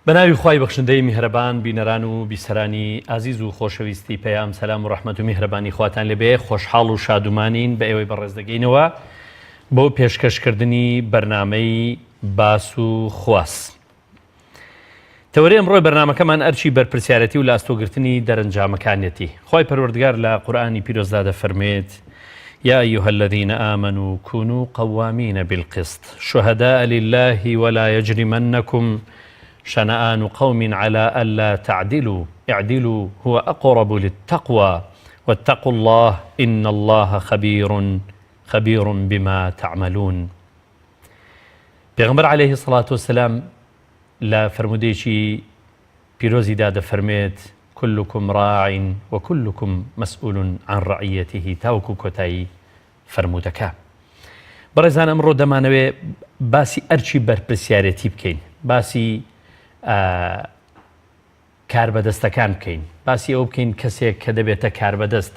بە ناوی خوای بەخشندەی میهرەبان بینەران و بیسەرانی ئازیز و خۆشەویستی پەیام سەلام و ڕەحمەت و میهرەبانی خواتان لێبێ خۆشحاڵ و شادومانین بە ئێوەی بەڕێز دەگەینەوە بۆ پێشکەشکردنی بەرنامەی باس و خواس. تەوەرەی ئەمڕۆی بەرنامەکەمان ئەرکی بەرپرسیارەتی و لەئەستۆگرتنی دەرەنجامەکانیەتی. خوای پەروەردگار لە قورئانی پیرۆزدا دەفەرموێت، یا ایها الذین آمنوا کونوا قوامین بالقسط شهداء لله ولا یجرمنکم شنآن قوم علی الا تعدلوا اعدلوا هو اقرب للتقوی واتقوا الله ان الله خبیر خبیر بما تعملون. پێغەمبەر علیه الصلاة والسلام لە فەرموودەیەکی پیرۆزیدا دەفەرموێت، کلکم راع و کلکم مسئول عن رعیته تاوەکو کۆتایی فەرموودەکە. بەڕێزان ئەمڕۆ دەمانەوێ باسی ئەرکی بەرپرسیارێتی بکەین، باسی کاربەدەستەکان بکەین، باسی ئەوە بکەین کەسێک کە دەبێتە کاربەدەست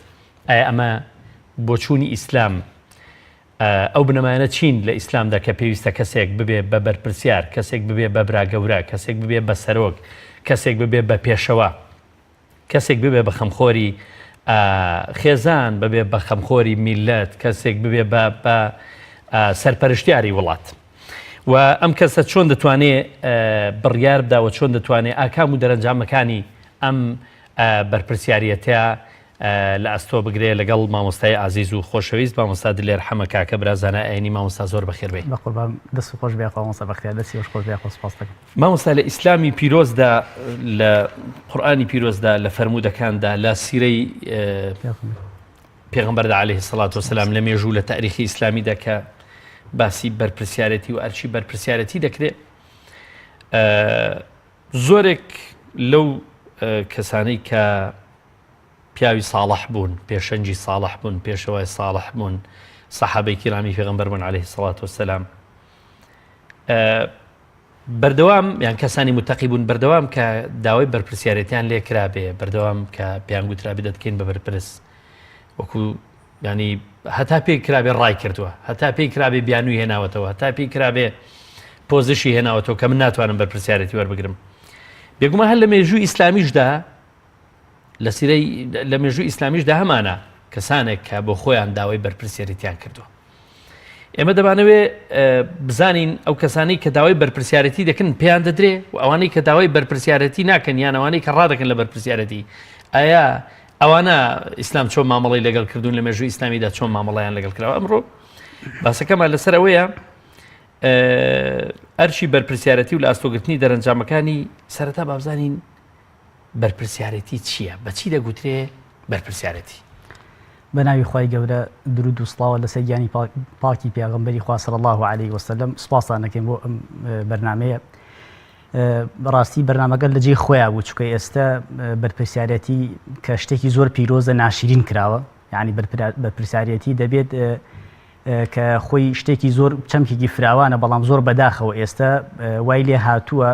ئایا ئەمە بۆچوونی ئیسلام ئەو بنەمایانە چین لە ئیسلامدا کە پێویستە کەسێک ببێ بە بەرپرسیار، کەسێک ببێ بە برا گەورە، کەسێک ببێ بە سەرۆک، کەسێک ببێ بە پێشەوا، کەسێک ببێ بە خەمخۆری خێزان، ببێ بە خەمخۆری میللەت، کەسێک ببێ بە بە سەرپەرشتیاری وڵات. و ئەم کەسە چۆن دەتوانێ بڕیار بدا و چۆن دەتوانێ ئاکام و دەرەنجامەکانی ئەم بەرپرسیاریەتە لە ئەستۆ بگرێ لەگەڵ مامۆستای ئازیز و خۆشەویست مامۆستا دلێر حەمە کاکە برا زانا ئاینی مامۆستا زۆر بەخێر بێی. بەقوربان دەست خۆش بێ مامۆستا بەختیار دەستی خۆش بێ خۆ سپاس دەکەم. مامۆستا لە ئیسلامی پیرۆزدا لە قورئانی پیرۆزدا لە فەرموودەکاندا لە سیرەی پێغەمبەردا عەلەیهی سەڵات وەسەلام لە مێژوو لە تاریخی ئیسلامیدا کە باسی بەرپرسیارەتی و ئەرچی بەرپرسیارەتی دەکرێت زۆرێک لەو کەسانەی کە پیاوی ساڵح بوون، پێشەنگی ساڵح بوون، پێشەوای ساڵح بوون، سەحابەی کیرامی پێغەمبەر بوون عەلەیهی سەڵات وەسەلام، بەردەوام یان کەسانی متەقی بوون بەردەوام کە داوای بەرپرسیارێتیان لێ کرابێ، بەردەوام کە پێیان گوترابێ دەتکەین بە بەرپرس، وەکو ینی هەتا پێی کرابێ ڕای کردووە، هەتا پێی کرابێ بیانووی هێناوەتەوە، هەتا پێی کرابێ پۆزشی هێناوەتەوە کە من ناتوانم بەرپرسیارێتی وەربگرم. بێگومان هەر لە مێژووی ئیسلامیشدا لە سیرەی لە مێژووی ئیسلامیشدا هەمانە کەسانێک کە بۆ خۆیان داوای بەرپرسیارێتیان کردووە. ئێمە دەمانەوێ بزانین ئەو کەسانەی کە داوای بەرپرسیارەتی دەکەن پێیان دەدرێ و ئەوانەی کە داوای بەرپرسیارەتی ناکەن یان ئەوانەی کە ڕادەکەن لە بەرپرسیارەتی ئایا ئەوانە ئیسلام چۆن مامەڵی لەگەڵ کردوون لە مێژوو ئیسلامیدا چۆن مامەڵیان لەگەڵ کراوە ئەمڕۆ باسەکەمان لەسەر ئەوەیە ئەرچی بەرپرسیارەتی و لە ئاستۆگرتنی دەرەنجامەکانی سەرەتا بابزانین بەرپرسیارێتی چییە؟ بە چی دەگوترێ بەرپرسیارێتی؟ بە ناوی خوای گەورە درود و سڵاوە لەسەر گیانی پاکی پێغەمبەری خوا صلی الله علیه وسلم سپاستان دەکەین بۆ ئەم بەرنمەیە بەڕاستی بەرنمەکە لە جێی خۆیان بوو چونکە ئێستا بەرپرسیارەتی کە شتێکی زۆر پیرۆزە ناشرین کراوە یعنی بەرپرسیارەتی دەبێت کە خۆی شتێکی زۆر چەمکێکی فراوانە بەڵام زۆر بەداخەوە ئێستا وای لێ هاتووە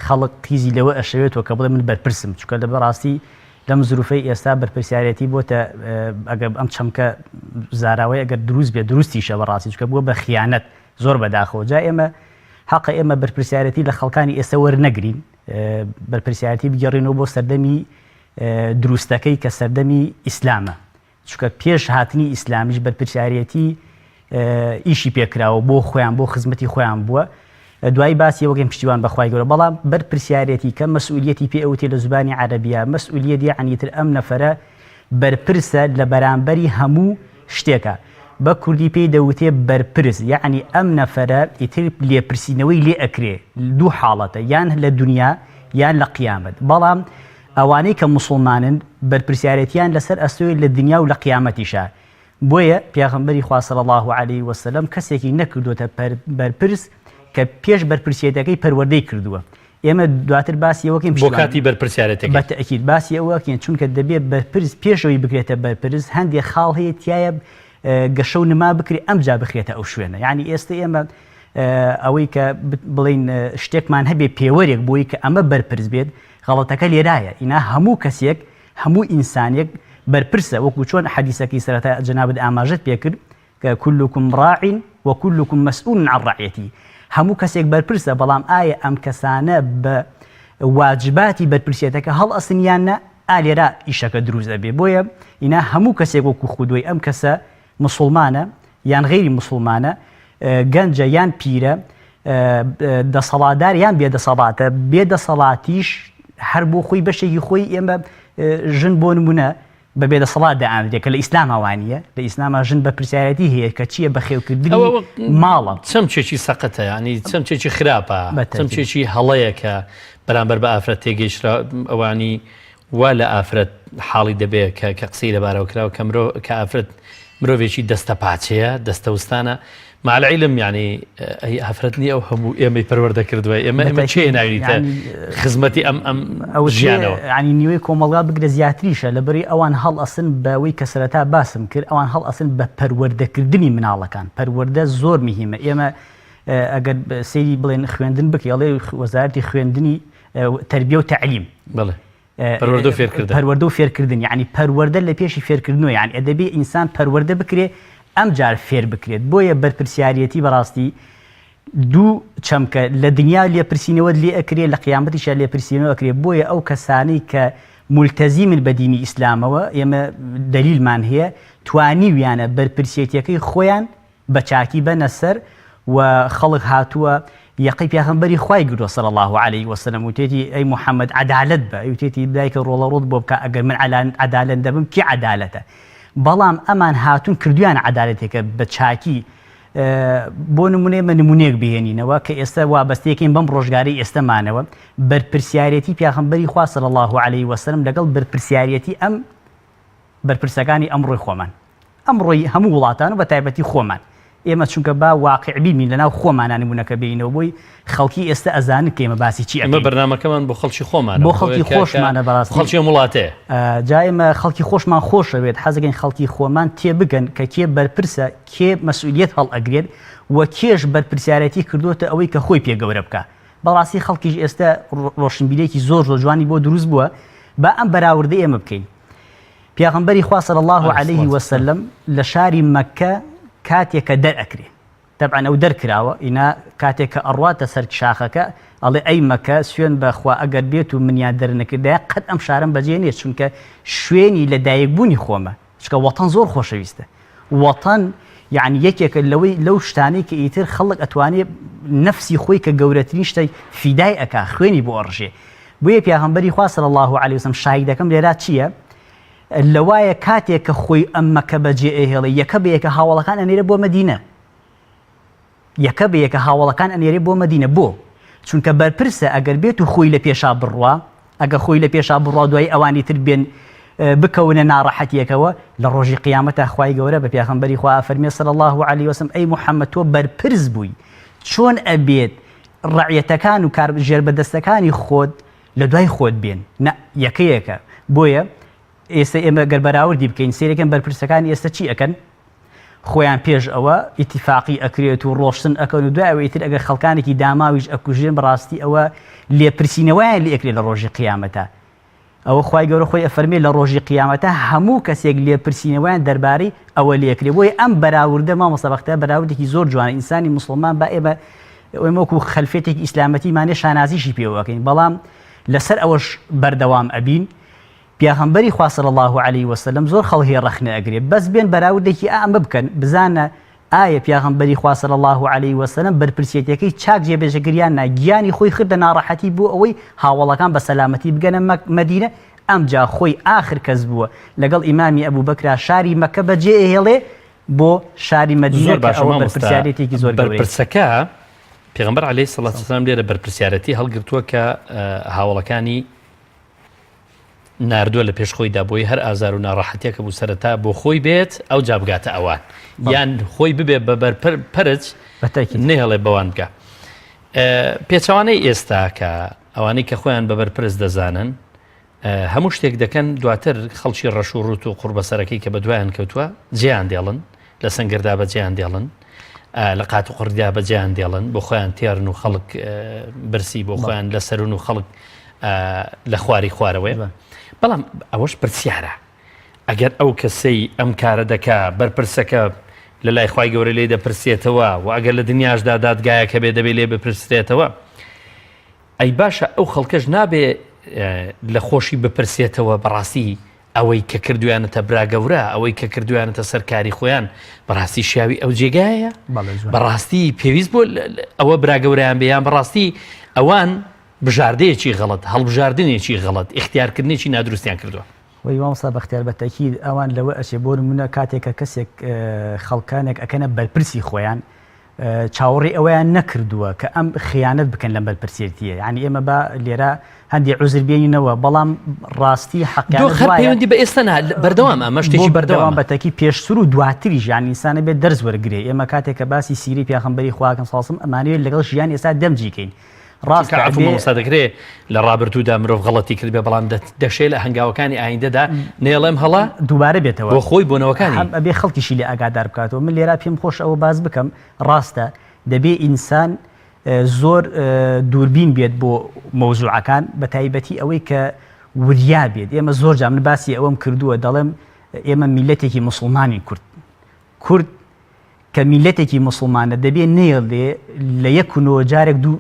خەڵک قیزی لەوە ئەشەوێتەوە کە بڵێ من بەرپرسم چونکە لە بەڕاستی لەم زروفەی ئێستا بەرپرسیارەتی بۆتە ئەگەر ئەم چەمکە زاراوەی ئەگەر دروست بێت دروستیشە بەڕاستی چونکە بووە بە خیانەت زۆر بەداخەوە جا ئێمە حەقە ئێمە بەرپرسیارەتی لە خەڵکانی ئێستا وەرنەگرین بەرپرسیارەتی بگەڕێنەوە بۆ سەردەمی دروستەکەی کە سەردەمی ئیسلامە چونکە پێش هاتنی ئیسلامیش بەرپرسیارێتی ئیشی پێکراوە بۆ خۆیان بۆ خزمەتی خۆیان بووە دوایی باسی ئەوەکەین پشتیوان بەخوای گەورە بەڵام بەرپرسیارێتی کە مەسئولیەتی پێ ئەوتێ لە زبانی عەرەبیە مەسئولیەت یەعنی تر ئەم نەفەرە بەرپرسە لە بەرامبەری هەموو شتێکە بە کوردی پێی دەوتێ بەرپرس یەعنی ئەم نەفەرە ئیتر لێپرسینەوەی لێ ئەکرێ دوو حاڵەتە یان لە دنیا یان لە قیامەت بەڵام ئەوانەی کە موسڵمانن بەرپرسیارێتیان لەسەر ئەستۆیە لە دنیا و لە قیامەتیشا بۆیە پێغەمبەری خوا صلی اللە علیە وسلم کەسێکی نەکردۆتە بەرپرس کە پێش بەرپرسیەتەکەی پەروەردەی کردووە ئێمە دواتر باسی ئەوەکەین بۆ کاتی بەرپرسیارێتەکەی بە تەئکید باسی ئەوەکەین چونکە دەبێت بەرپرس پێش ئەوەی بکرێتە بەرپرس هەندێک خاڵ هەیە تایە گەشە و نما بکرێ ئەمجا بخرێتە ئەو شوێنە یعنی ئێستا ئێمە ئەوەی کە بڵین شتێکمان هەبێ پێوەرێک بۆی کە ئەمە بەرپرس بێت غەڵەتەکە لێرایە ئینا هەموو کەسێک هەموو ئینسانێک بەرپرسە وەکو چۆن حەدیسەکەی سەرەتا جەنابت ئاماژەت پێکرد کە کلکم راع و کلکم مسئول عن رعیته هەموو کەسێک بەرپرسە بەڵام ئایا ئەم کەسانە بە. واجباتی بەرپرسیەتەکە هەڵئەسن یان نا ئا لێرا ئیشەکە دروست ئەبێ بۆیە ئینا هەموو کەسێک وەکو خودۆی ئەم کەسە موسوڵمانە یان غەیری موسوڵمانە گەنجە یان پیرە دەسەڵاتدار یان بێ دەسەڵاتە بێ دەسەڵاتیش هەر بۆ خۆی بەشێکی خۆی ئێمە ژن بۆ نمونە بە بێدەسەڵات دائەنرێ کە لە ئیسلاما وانییە، لە ئیسلاما ژن بەرپرسیارێتی هەیە کە چییە بەخێوکردنی ئەوە ماڵە. چەمکێکی سەقەتە یانی چەمکێکی خراپە بەتەئکید. چەمکێکی هەڵەیە کە بەرامبەر بە ئافرەت تێگەیشترا ئەوانی وا لە ئافرەت حاڵی دەبێ کە کە قسەی لەبارەوە کراوە کە مرۆ کە ئافرەت مرۆڤێکی دەستەپاچەیە دەستەوستانە مع العلم یعنی ئەی ئافرەت نیە ئەو هەموو ئێمەی پەروەردە کردووە ئێمە ئێمە بەتەئکید کێ ناوینیتە یعنی خزمەتی ئەم ئەم ئەو ژیانەوە ینی نیوەی کۆمەڵگا بگرە زیاتریشە لەبەری ئەوان هەڵئەسن بەوەی کە سەرەتا باسم کرد ئەوان هەڵئەسن بە پەروەردەکردنی مناڵەکان پەروەردە زۆر مهمە ئێمە ئەگەر سەیری بڵێن خوێندن بکەی ئەڵێ وەزارەتی خوێندنی تەربیە و تەعلیم بەڵێ پەروەردە و فێرکردن. پەروەردە و فێرکردن یەعنی پەروەردە لە پێشی فێرکردنەوە یەعنی ئەدەبێ ئینسان پەروەردە بکرێ ئەمجار فێر بکرێت بۆیە بەرپرسیاریەتی بەڕاستی دوو چەمکە لە دنیا لێپرسینەوەت لێ ئەکرێ لە قیامەتیشا لێپرسینەوە ئەکرێ بۆیە ئەو کەسانەی کە مولتەزیمن بە دینی ئیسلامەوە ئێمە دەلیلمان هەیە توانیویانە بەرپرسیەتیەکەی خۆیان بە چاکی بەنە سەر و خەڵک هاتووە یەقەی پێغەمبەری خوای گرتووە صلی اللە علیە وسلم وتێتی ئەی محمد عەدالەت بە وتێتی دایکە ڕۆڵە ڕوت بۆ بکە ئەگەر من عەدالەت دەبم کێ عەدالەتە بەڵام ئەمان هاتوون کردویان عەدالەتێکە بە چاکی بۆ نمونەی مە نمونەیەک بهێنینەوە کە ئێستا وابەستەیەکەین بەم ڕۆژگارەی ئێستەمانەوە بەرپرسیارەتی پیاخەمبەری خوا صلی الله علیه وسلم لەگەڵ بەرپرسیارەتی ئەم بەرپرسەکانی ئەمڕۆی خۆمان ئەمڕۆی هەموو وڵاتان و بە تایبەتی خۆمان. ئێمە چونکە با واقیعبین بین لەناو خۆمانا نموونەکە بێینەوە بۆی خەڵکی ئێستە ئەزانن کە ئێمە باسی چی ئێمە ئەکەین. بەرنامەکەمان بۆ خەڵکی خۆمانە بۆ خەڵکی بۆیە کە کە خۆشمانە بەڕاستی. خەڵکی ئەم وڵاتەیە. جا ئێمە خەڵکی خۆشمان خۆشەوێت حەزەکەین خەڵکی خۆمان تێبگەن کە کێ بەرپرسە کێ مەسئولیەت هەڵئەگرێت و کێش بەرپرسیارێتی کردۆتە ئەوەی کە خۆی پێ گەورە بکا. بەڕاستی خەڵکیش ئێستە ڕۆشنبیرێکی زۆر زۆر جوانی بۆ دروست بووە با ئەم بەراوردەی ئێمە بکەین. پێغەمبەری خوا صلی اللە علیه وسلم لە شاری مەککە کاتێک کە دەرئەکرێ تەبعەن ئەو دەرکراوە ئینا کاتێک کە ئەڕواتە سەر شاخەکە ئەڵێ ئەی مەکە سوێن بە خوا ئەگەر بێت و منیان دەرنەکردایە قەت ئەم شارەم بەجێ نییە چونکە شوێنی لە دایکبوونی خۆمە چونکە وەتەن زۆر خۆشەویستە وەتەن یعنی یەکێکە لەوەی لەو شتانەی کە ئیتر خەڵک ئەتوانێ نەفسی خۆی کە گەورەترین شتە فیدای ئەکا خوێنی بۆ ئەڕژێ بۆیە پیاغەمبەری خوا صلی اللە علیە وسلم شاهیدەکەم لێرا چییە لەوایە کاتێک کە خۆی ئەم مەکە بەجێ ئەهێڵێ یەکە بە یەکە هاوەڵەکان ئەنێرێ بۆ مەدینە یەکە بە یەکە هاوەڵەکان ئەنێرێ بۆ مەدینە بۆ چونکە بەرپرسە ئەگەر بێت و خۆی لە پێشا بڕوا ئەگەر خۆی لە پێشا بڕوا دوای ئەوانی تر بێن بکەونە ناڕەحەتیەکەوە لە ڕۆژی قیامەتە خوای گەورە بە پێغەمبەری خوا ئەفەرمێ صلی الله علیه وسلم ئەی محمد تۆ بەرپرس بووی چۆن ئەبێت ڕەعیەتەکان و کار ژێربەدەستەکانی خۆت لە دوای خۆت بێن نا یەکە یەکە بۆیە ئێستا ئێمە گەر بەراوردی بکەین سەیرەکەن بەرپرسەکانی ئێستا چی ئەکەن خۆیان پێش ئەوە ئیتیفاقی ئەکرێت و ڕۆشتن ئەکەن و دوای ئەوە ئیتر ئەگەر خەڵکانێکی داماویش ئەکوژرێن بەڕاستی ئەوە لێپرسینەوەیان لێ ئەکرێت لە ڕۆژی قیامەتە ئەوە خوای گەورە خۆی ئەفەرمێ لە ڕۆژی قیامەتا هەموو کەسێک لێپرسینەوەیان دەربارەی ئەوە لێکرێ بۆیە ئەم بەراوردە مامۆستا بەختیار بەراوردێکی زۆر جوانە ئینسانی موسڵمان با ئێمە ئێمە وەکو خەلفێتێکی ئیسلامەتیمانێ شانازیشی پێوە ئەکەین بەڵام لەسەر ئەوەش بەردەوام ئەبین پیاغەمبەری خوا صلی الله علیه وسلم زۆر خەڵک هەیە ڕەخنە ئەگرێ بەس بێن بەراوردێکی ئا ئەمە بکەن بزانە ئایە پیاغەمبەری خوا صلی اللە علیە وسلم بەرپرسیەتیەکەی چاک جێبەجێ کرد یان نا گیانی خۆی خردە ناڕەحەتی بۆ ئەوەی هاوەڵەکان بە سەلامەتی بگەنە مەدینە ئەمجا خۆی ئاخر کەس بووە لەگەڵ ئیمامی ئەبوبەکرا شاری مەکە بەجێ ئەهێڵێ بۆ شاری مەدینە زۆر کە باشە ئەوە مامۆستا بەرپرسیارێتێکی زۆر گەورەیە. بەرپرسەکە پێغەمبەر عەلەیهی سڵات وسلام لێرە بەرپرسیارەتی هەڵگرتووە کە هاوەڵەکانی ناردووە لە پێش خۆیدا بۆی هەر ئازار و ناڕەحەتیەکە بوو سەرەتا بۆ خۆی بێت ئەوجا بگاتە ئەوان یان خۆی ببێ بە بەرپەرچ نەهێڵێ بەوان بگا پێچەوانەی ئێستا کە ئەوانەی کە خۆیان بە بەرپرس دەزانن هەموو شتێک دەکەن دواتر خەڵکی ڕەش و ڕوت و قوڕبەسەرەکەی کە بە دوایان کەوتووە جیان دێڵن لە سەنگەردا بەجێیان دێڵن، لە قات و قڕیدا بەجێیان دێڵن، بۆ خۆیان تێرن و خەڵک برسی، بۆ خۆیان لە سەرون و خەڵک لە خواری خوارەوەیە. بەڵام ئەوەش پرسیارە ئەگەر ئەو کەسەی ئەم کارە دەکا بەرپرسەکە لە لای خوای گەورە لێی دەپرسێتەوە و ئەگەر لە دنیاشدا دادگایەک هەبێ دەبێ لێ بپرسرێتەوە. ئەی باشە ئەو خەڵکەش نابێ لە خۆشی بپرسێتەوە بەڕاستی ئەوەی کە کردویانەتە برا گەورە ئەوەی کە کردویانەتە سەرکاری خۆیان بەڕاستی شیاوی ئەو جێگایە بەڕاستی پێویست بۆ ئەوە برا گەورەیان بێ یان بەڕاستی ئەوان بژاردەیەکی غەڵەت هەڵبژاردنێکی غەڵەت ئیختیارکردنێکی نادروستیان کردووە. وەی مامۆستا بەختیار بە تەئکید ئەوان لەوە ئەچێ بۆ نمونە کاتێک کە کەسێک خەڵکانێک ئەکەنە بەرپرسی خۆیان چاوەڕێی ئەوەیان نەکردووە کە ئەم خیانەت بکەن لەم بەرپرسیەتیە یعنی ئێمە با لێرە هەندی عوزر بێنینەوە بەڵام ڕاستی حەقیانە دۆخ هەر پەیوەندی بە ئێستا نا بەردەوام ئەمە شتێکی بەردەوام بە تەکی پێشتر و دواتریش یعنی ئینسانە بێت دەرس وەرگرێ ئێمە کاتێک کە باسی سیرەی پێغەمبەری خواکەم ساڵسم ئەمانەوێت لەگەڵ ژیان ئێستا دەمجی کەین ڕاستە عەفو مامۆستا دەکرێ لە ڕابردوودا مرۆڤ غەڵەتی کردبێ بەڵام دەشێ لە هەنگاوەکانی ئایندەدا نەیڵێم هەڵە دووبارە بێتەوە بۆ خۆی بۆ نەوەکانی. هەم ئەبێ خەڵکیشی لێ ئاگادار بکاتەوە من لێرا پێم خۆشە ئەوە باس بکەم ڕاستە دەبێ ئینسان زۆر دووربین بێت بۆ مەوزوعەکان بە تایبەتی ئەوەی کە وریا بێت ئێمە زۆر جار من باسی ئەوەم کردووە دەڵێم ئێمە میلەتێکی موسڵمانین کورد کورد کە میللەتێکی موسڵمانە دەبێ نەیەڵێ لە یەک و نۆ جارێک دوو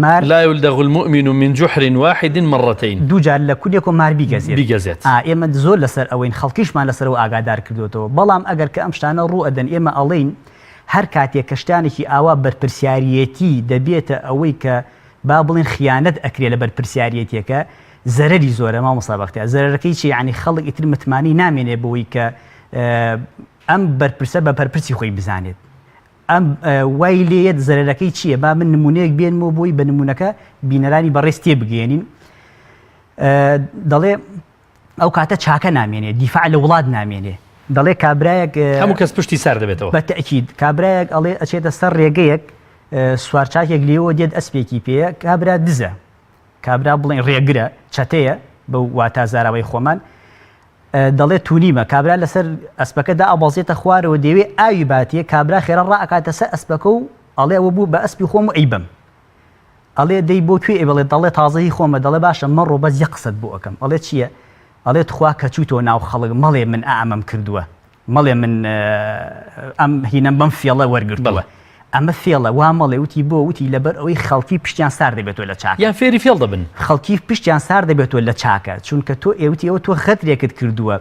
مار. لا یلدغ المومن من جحر واحد مرتین. دوو جار لە کونێکەوە مار بیگەزێت. بیگەزێت. ئا ئێمە زۆر لەسەر ئەوەین خەڵکیشمان لەسەر ئەوە ئاگادار کردۆتەوە بەڵام ئەگەر کە ئەم شتانە ڕوو ئەدەن ئێمە ئەڵێین هەر کاتێک کە شتانێکی ئاوا بەرپرسیاریەتی دەبێتە ئەوەی کە با بڵێن خیانەت ئەکرێ لە بەرپرسیاریەتیەکە زەرەری زۆرە مامۆستا بەختیار زەرەرەکەی چیە یانی خەڵک ئیتر متمانەی نامێنێ بەوەی کە ئەم بەرپرسە بە بەرپرسی خۆی بزانێت ئەم وای لێیەت زەرەرەکەی چییە با من نمونەیەک بێنمەوە بۆی بە نمونەکە بینەرانی بەڕێز تێبگەێنین دەڵێ ئەو کاتە چاکە نامێنێ دیفاع لە وڵات نامێنێ دەڵێ کابرایەک هەموو کەس پشتی سار دەبێتەوە بە تەئکید کابرایەک ئەڵێ ئەچێتە سەر ڕێگەیەک سوارچاکێک لێوە دێت ئەسپێکی پێیە کابرا دزە کابرا بڵێن ڕێگرە چەتەیە بە واتا زاراوەی خۆمان دەڵێ تونیمە، کابرا لەسەر ئەسپەکە دائەبەزێتە خوارەوە دەیەوێ ئاوی باتێ، کابرا خێرا ڕائەکاتە سەر ئەسپەکە و ئەڵێ ئەوە بوو بە ئەسپی خۆم و ئەیبەم. ئەڵێ دەی بۆ کوێ ئەیبەڵێ دەڵێ تازە هی خۆمە، دەڵێ باشە مەڕۆ بەس یەک قسەت بۆ ئەکەم. ئەڵێ چییە؟ ئەڵێ تخوا کە چوویتەوە ناو خەڵک مەڵێ من ئا ئەمەم کردووە. مەڵێ من ئەم هینەم بەم فێڵە وەرگرتووە. ئەمە فێڵە وا مەڵێ وتی بۆ وتی لەبەر ئەوەی خەڵکی پشتیان سار دەبێتەوە لە چاکە یان فێری فێڵ دەبن. خەڵکی پشتیان سار دەبێتەوە لە چاکە چونکە تۆ ئێوتی ئەوە تۆ غەدرێکت کردووە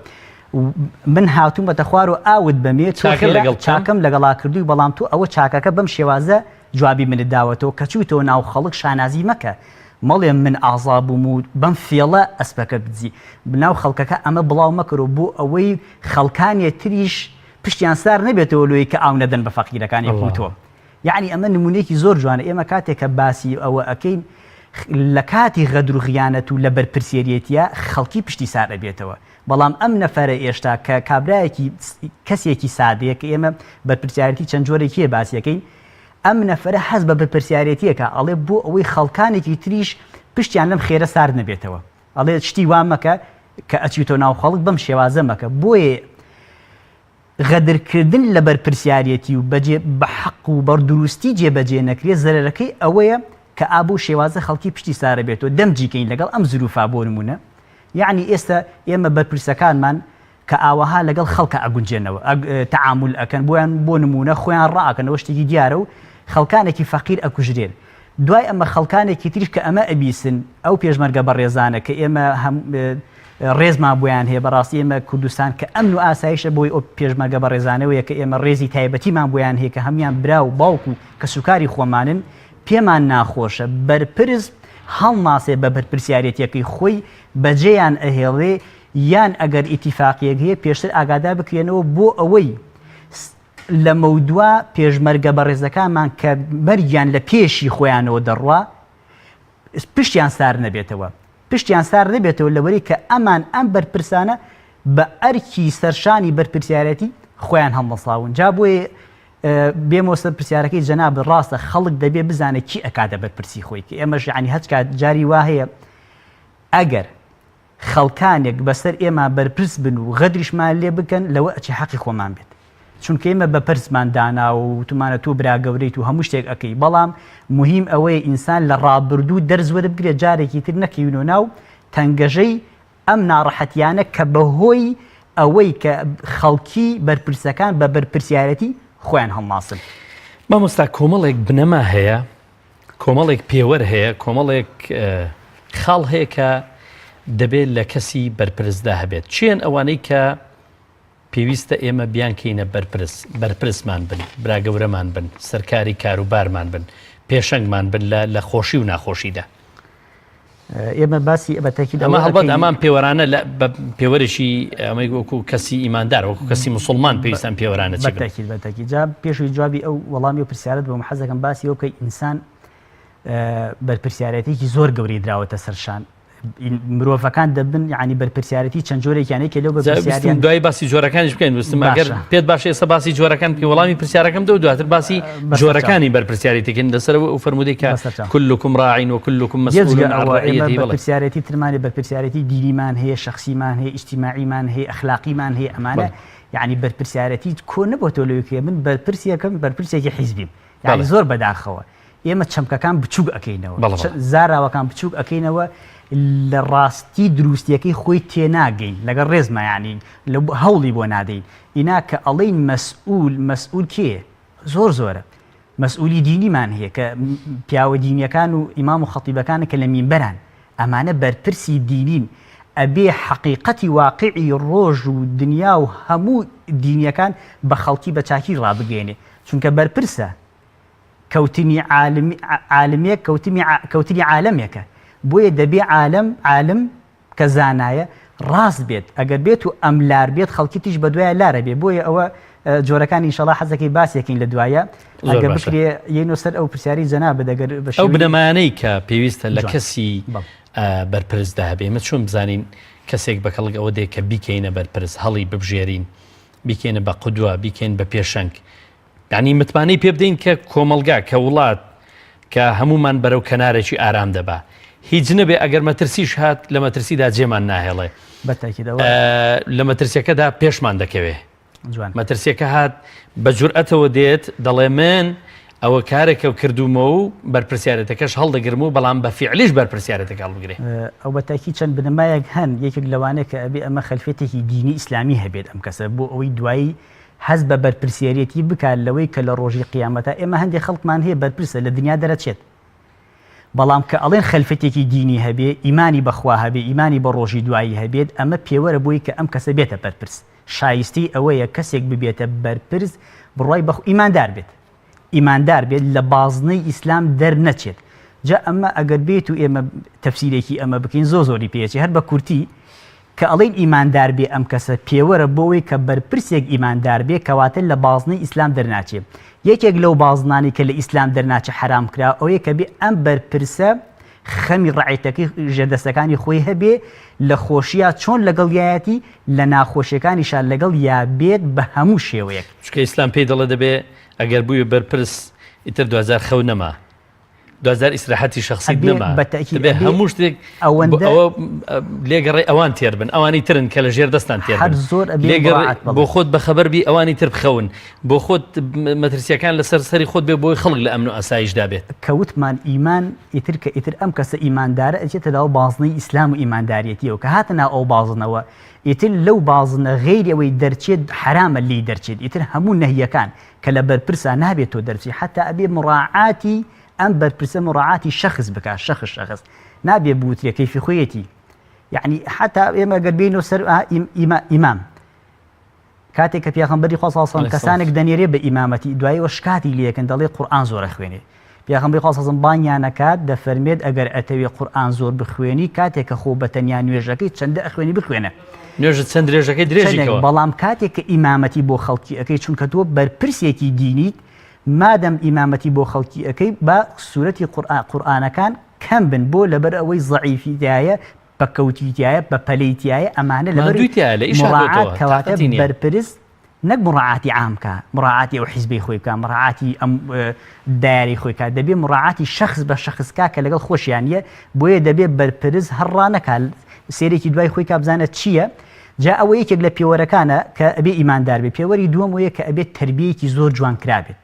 من هاتوومەتە خوار و ئاوت بەمێ تۆ چاکە خێرا لەگەڵ بکەم. چاکەم لەگەڵا کردووی بەڵام تۆ ئەوە چاکەکە بەم شێوازە جوابی منت داوەتەوە کە چوویتەوە ناو خەڵک شانازی مەکە مەڵێ من ئازا بووم و بەم فێڵە ئەسپەکە بدزی ناو خەڵکەکە ئەمە بڵاو مەکەرەوە بۆ ئەوەی خەڵکانێ تریش پشتیان سار نەبێتەوە لۆی کە ئاو نەدەن بە فەقیرەکان یەک و تۆ یەعنی ئەمە نمونەیەکی زۆر جوانە ئێمە کاتێک کە باسی ئەوە ئەکەین لە کاتی غەدر و خیانەت و لە بەرپرسیەریەتیە خەڵکی پشتی سار ئەبێتەوە بەڵام ئەم نەفەرە ئێشتا کە کابرایەکی کەسێکی سادەیە کە ئێمە بەرپرسیارەتی چەند جۆرێکی هەیە باسی ئەکەین ئەم نەفەرە هەست بە بەرپرسیارێتیەکە ئەڵێ بۆ ئەوەی خەڵکانێکی تریش پشتیان لەم خێرە سارد نەبێتەوە ئەڵێ شتی وا مەکە کە ئەچیتەوە ناو خەڵک بەم شێوازە مەکە بۆیە غەدرکردن لە بەرپرسیارێتی و بەجێ بە حەق و بەر دروستی جێبەجێ نەکرێ زەرەرەکەی ئەوەیە کە ئا بەو شێوازە خەڵکی پشتی سارە بێتەوە دەمجی کەین لەگەڵ ئەم زروفا بۆ نمونە یەعنی ئێستا ئێمە بەرپرسەکانمان کە ئاوەها لەگەڵ خەڵکا ئەگونجێنەوە تەعامول ئەکەن بۆیان بۆ نموونە خۆیان ڕائەکەنەوە شتێکی دیارە و خەڵکانێکی فەقیر ئەکوژرێن دوای ئەمە خەڵکانێکی تریش کە ئەمە ئەبیسن ئەو پێشمەرگە بەڕێزانە کە ئێمە هەم ڕێزمان بۆیان هەیە بەڕاستی ئێمە کوردستان کە ئەمن و ئاسایشە بۆی ئەو پێشمەرگە بەڕێزانەوەیە کە ئێمە ڕێزی تایبەتیمان بۆیان هەیە کە هەموان برا و باوک و کەسوکاری خۆمانن پێمان ناخۆشە بەرپرس هەڵناسێ بە بەرپرسیارێتیەکەی خۆی بەجێیان ئەهێڵێ یان ئەگەر ئیتیفاقیەک هەیە پێشتر ئاگادار بکرێنەوە بۆ ئەوەی لەمەودوا پێشمەرگە بەڕێزەکانمان کە مەرگیان لە پێشی خۆیانەوە دەڕوا پشتیان سار نەبێتەوە پشتیان سار نەبێتەوە لەوەری کە ئەمان ئەم بەرپرسانە بە ئەرکی سەرشانی بەرپرسیارەتی خۆیان هەڵنەساون جا بۆیە بێمەوە سەر پرسیارەکەی جەنابت ڕاستە خەڵک دەبێ بزانێت کی ئەکاتە بەرپرسی خۆی کە ئێمەش یعنی هەچ کات جاری وا هەیە ئەگەر خەڵکانێک بەسەر ئێمە بەرپرس بن و غەدریشمان لێ بکەن لەوە ئەچێ حەقی خۆمان بێت چونکە ئێمە بەپرسمان داناوە و وتومانە تۆ برا گەورەیت و هەموو شتێک ئەکەی بەڵام موهیم ئەوەیە ئینسان لە ڕابردوو دەرس وەربگرێت جارێکی تر نەکەوینەوە ناو تەنگەژەی ئەم ناڕەحەتیانە کە بەهۆی ئەوەی کە خەڵکی بەرپرسەکان بە بەرپرسیارەتی خۆیان هەڵناسن. مامۆستا کۆمەڵێک بنەما هەیە. کۆمەڵێک پێوەر هەیە، کۆمەڵێک خاڵ هەیە کە دەبێت لە کەسی بەرپرسدا هەبێت. چێن ئەوانەی کە پێویستە ئێمە بیانکەینە بەرپرس، بەرپرسمان بن، برا گەورەمان بن، سەرکاری کاروبارمان بن، پێشەنگمان بن لە لە خۆشی و ناخۆشیدا؟ ئێمە باسی بە تەکید ئەمە هەڵبەت ئەمان پێوەرانە لە پێوەرێکی ئەمەی وەکو کەسی ئیماندار وەکو کەسی مسلمان پێویستان پێوەرانە چی بن؟ بەتەکید بەتەکید جا پێشوی جوابی ئەو وەڵامی و پرسیارت بۆم حەزەکەم باسی ئەو بکەی ئینسان بەرپرسیارەتێکی زۆر گەورەی دراوەتە سەرشان مرۆڤەکان دەبن یعنی بەرپرسیارەتی چەند جۆرێکیان یەکێ لەو بەرپرسیاریان دوای باسی جۆرەکانیش بکەین وستم ئەگەر پێت باشە ئێستا باسی جۆرەکان بکەین وەڵامی پرسیارەکەم دە و دواتر باسی جۆرەکانی بەرپرسیارێتی کەین لەسەر ئەو فەرموودەی کە كلكم راع وكلكم مسؤول عن رعيته بەڵێ بەرپرسیارێتی ترمانی بەرپرسیارێتی دینیمان هەیە شخصیمان هەیە ئیجتیماعیمان هەیە ئەخلاقیمان هەیە ئەمانە یعنی بەرپرسیارەتی کۆ نەبۆتەوە لەوەی کە من بەرپرسیەکەم بەرپرسێکی حیزبیم یعنی زۆر بەداخەوە ئێمە چەمکەکان بچووک ئەکەینەوە، زاراوەکان بچووک ئەکەینەوە لە ڕاستی دروستیەکەی خۆی تێناگەین لەگەڵ ڕێزما یانی هەوڵی بۆ نادەین ئینا کە ئەڵێین مەسئول مەسئول کێیە زۆر زۆرە مەسئولی دینیمان هەیە کە پیاوە دینیەکان و ئیمام و خەتیبەکانە کە لە مینبەران ئەمانە بەرپرسی دینین ئەبێ حەقیقەتی واقعی ڕۆژ و دنیا و هەموو دینیەکان بە خەڵکی بە چاکی ڕابگەیەنێ چونکە بەرپرسە کەوتنی عالم عالمێک کەوتنی کەوتنی عالەمێکە بۆیە دەبێ عالەم عالم کە زانایە ڕاست بێت ئەگەر بێت و ئەم لار بێت خەڵکی تیش بەدوایە لارە بێ بۆیە ئەوە جۆرەکانی ئینشەڵا حەزەکەی باسێکین لە دوایە ئەگەر بکرێ یەینۆ سەر ئەو پرسیاری جەنابت ئەگەر بە ئەو بنەمایانەی کە پێویستە لە کەسی بەرپرسدا هەبێ ئێمە چۆن بزانین کەسێک بە کەڵک ئەوە دێ کە بیکەینە بەرپرس هەڵی ببژێرین بیکەینە بە قودوە بیکەین بە پێشەنگ یانی متمانەی پێ بدەین کە کۆمەڵگا، کە وڵات، کە هەموومان بەرەو کەنارێکی ئارام دەبا. هیچ نەبێ ئەگەر مەترسیش هات لە مەترسیدا جێمان ناهێڵێ. بە تاکید ئەوە. لە مەترسیەکەدا پێشمان دەکەوێ. جوان. مەترسیەکە هات بە جورئەتەوە دێت دەڵێ من ئەوە کارێکە و کردوومە و بەرپرسیارێتەکەش هەڵدەگرم و بەڵام بە فیعلیش بەرپرسیارێتەکە هەڵبگرێ. ئەو بە تاکید چەند بنەمایەک هەن یەکێک لەوانە کە ئەبێ ئەمە خەلفیەتێکی دینی ئیسلامی هەبێت ئەم کەسە بۆ ئەوەی دوایی هەست بە بەرپرسیاریەتی بکات لەوەی کە لە ڕۆژی قیامەتا ئێمە هەندێک خەڵکمان هەیە بەرپرسە لە دنیا دەرەچێت بەڵام کە ئەڵێن خەلفەتێکی دینی هەبێ ئیمانی بەخوا هەبێ ئیمانی بە ڕۆژی دوایی هەبێت ئەمە پێوەرە بۆی کە ئەم کەسە بێتە بەرپرس شایستەی ئەوەیە کەسێک ببێتە بەرپرس بڕوای بە ئیماندار بێت ئیماندار بێت لە بازنەی ئیسلام دەرنەچێت جا ئەمە ئەگەر بێت و ئێمە تەفسیرێکی ئەمە بکەین زۆر زۆری پێچێ هەر بە کورتی کە ئەڵێین ئیماندار بێ ئەم کەسە پێوەرە بۆ ئەوەی کە بەرپرسێک ئیماندار بێ کەواتە لە بازنەی ئیسلام دەرناچێ یەکێک لەو بازنانەی کە لە ئیسلام دەرناچێ حەرام کراوە ئەوەیە کە بێ ئەم بەرپرسە خەمی ڕەعیەتەکەی ژێردەستەکانی خۆی هەبێ لە خۆشیا چۆن لەگەڵیایەتی لە ناخۆشیەکانیشا لەگەڵیا بێت بە هەموو شێوەیەک. چونکە ئیسلام پێی دەڵێ دەبێ ئەگەر بوویە بەرپرس ئیتر دواجار خەو نەما. دوجار ئیسراحەتی شخصی نەما دەبێ هەموو شتێک ئەوەندە لێگەڕێ ئەوان تێر بن ئەوانی ترن کە لە ژێر دەستان تێر زۆر بۆ خۆت بەخەبەر بی ئەوانی تر بخەون بۆ خۆت مەترسیەکان لەسەر سەری خۆت بێ بۆی خەڵک لە ئەمن و ئاسایشدا بێت. کەوتمان ئیمان ئیتر کە ئیتر ئەم کەسە ئیماندارە ئەچێتە ناو بازنەی ئیسلام و ئیمانداریەتیەوە کە هاتە ناو ئەو بازنەوە ئیتر لەو بازنە غەیری ئەوەی دەرچێت حەرامە لێی دەرچێت ئیتر هەموو نەهیەکان کە لە بەرپرسا نابێت تۆ دەرچی حەتا ئەبێ مڕاعاتی ئەم بەرپرسە مڕاعاتی شەخس بکا شەخس شەخس نابێ بوترێ کەیفی خۆیەتی یعنی حەتا ئێمە گەر بێینەوە سەر ئیمام کاتێک کە پێغەمبەری خوا صلی الله علیه و سلم کەسانێک دەنێرێ بە ئیمامەتی دوایەوە شکاتی لێکن دەڵێ قورئان زۆر ئەخوێنێ پێغەمبەری خوا صلی الله علیه و سلم بانگیان ئەکات دەفەرمێت ئەگەر ئەتەوێ قورئان زۆر بخوێنی کاتێک کە خۆ بە تەنیا نوێژەکەی چەندە ئەخوێنی بخوێنە نوێژت چەند درێژەکەی درێژی کەوە. بەڵام کاتێک کە ئیمامەتی بۆ خەڵکی ئەکەی چونکە تۆ بەرپرسێکی دینیت مادەم ئیمامەتی بۆ خەڵکی ئەکەی با سورەتی قورئان قورئانەکان کەم بن بۆ لەبەر ئەوەی زەعیفی تیایە پەککەوتوی تیایە بە پەلەی تیایە ئەمانە لەبەر ماندووی تیایە لە ئیش مڕاعات هاتۆتەوە کەواتە تاقەتی نییە. بەرپرس نەک مڕاعاتی عام کا مڕاعاتی ئەو حیزبەی خۆی بکا مڕاعاتی ئەم دایارەی خۆی کا دەبێ مڕاعاتی شەخس بە شەخس کا کە لەگەڵ خۆشیان نییە بۆیە دەبێ بەرپرس هەر ڕانەکا سێرێکی دوای خۆی کا بزانە چییە جا ئەوە یەکێک لە پێوەرەکانە کە ئەبێ ئیماندار بێ پێوەری دووەم ئەوەیە کە ئەبێ تەربیەیەکی زۆر جوان کرابێت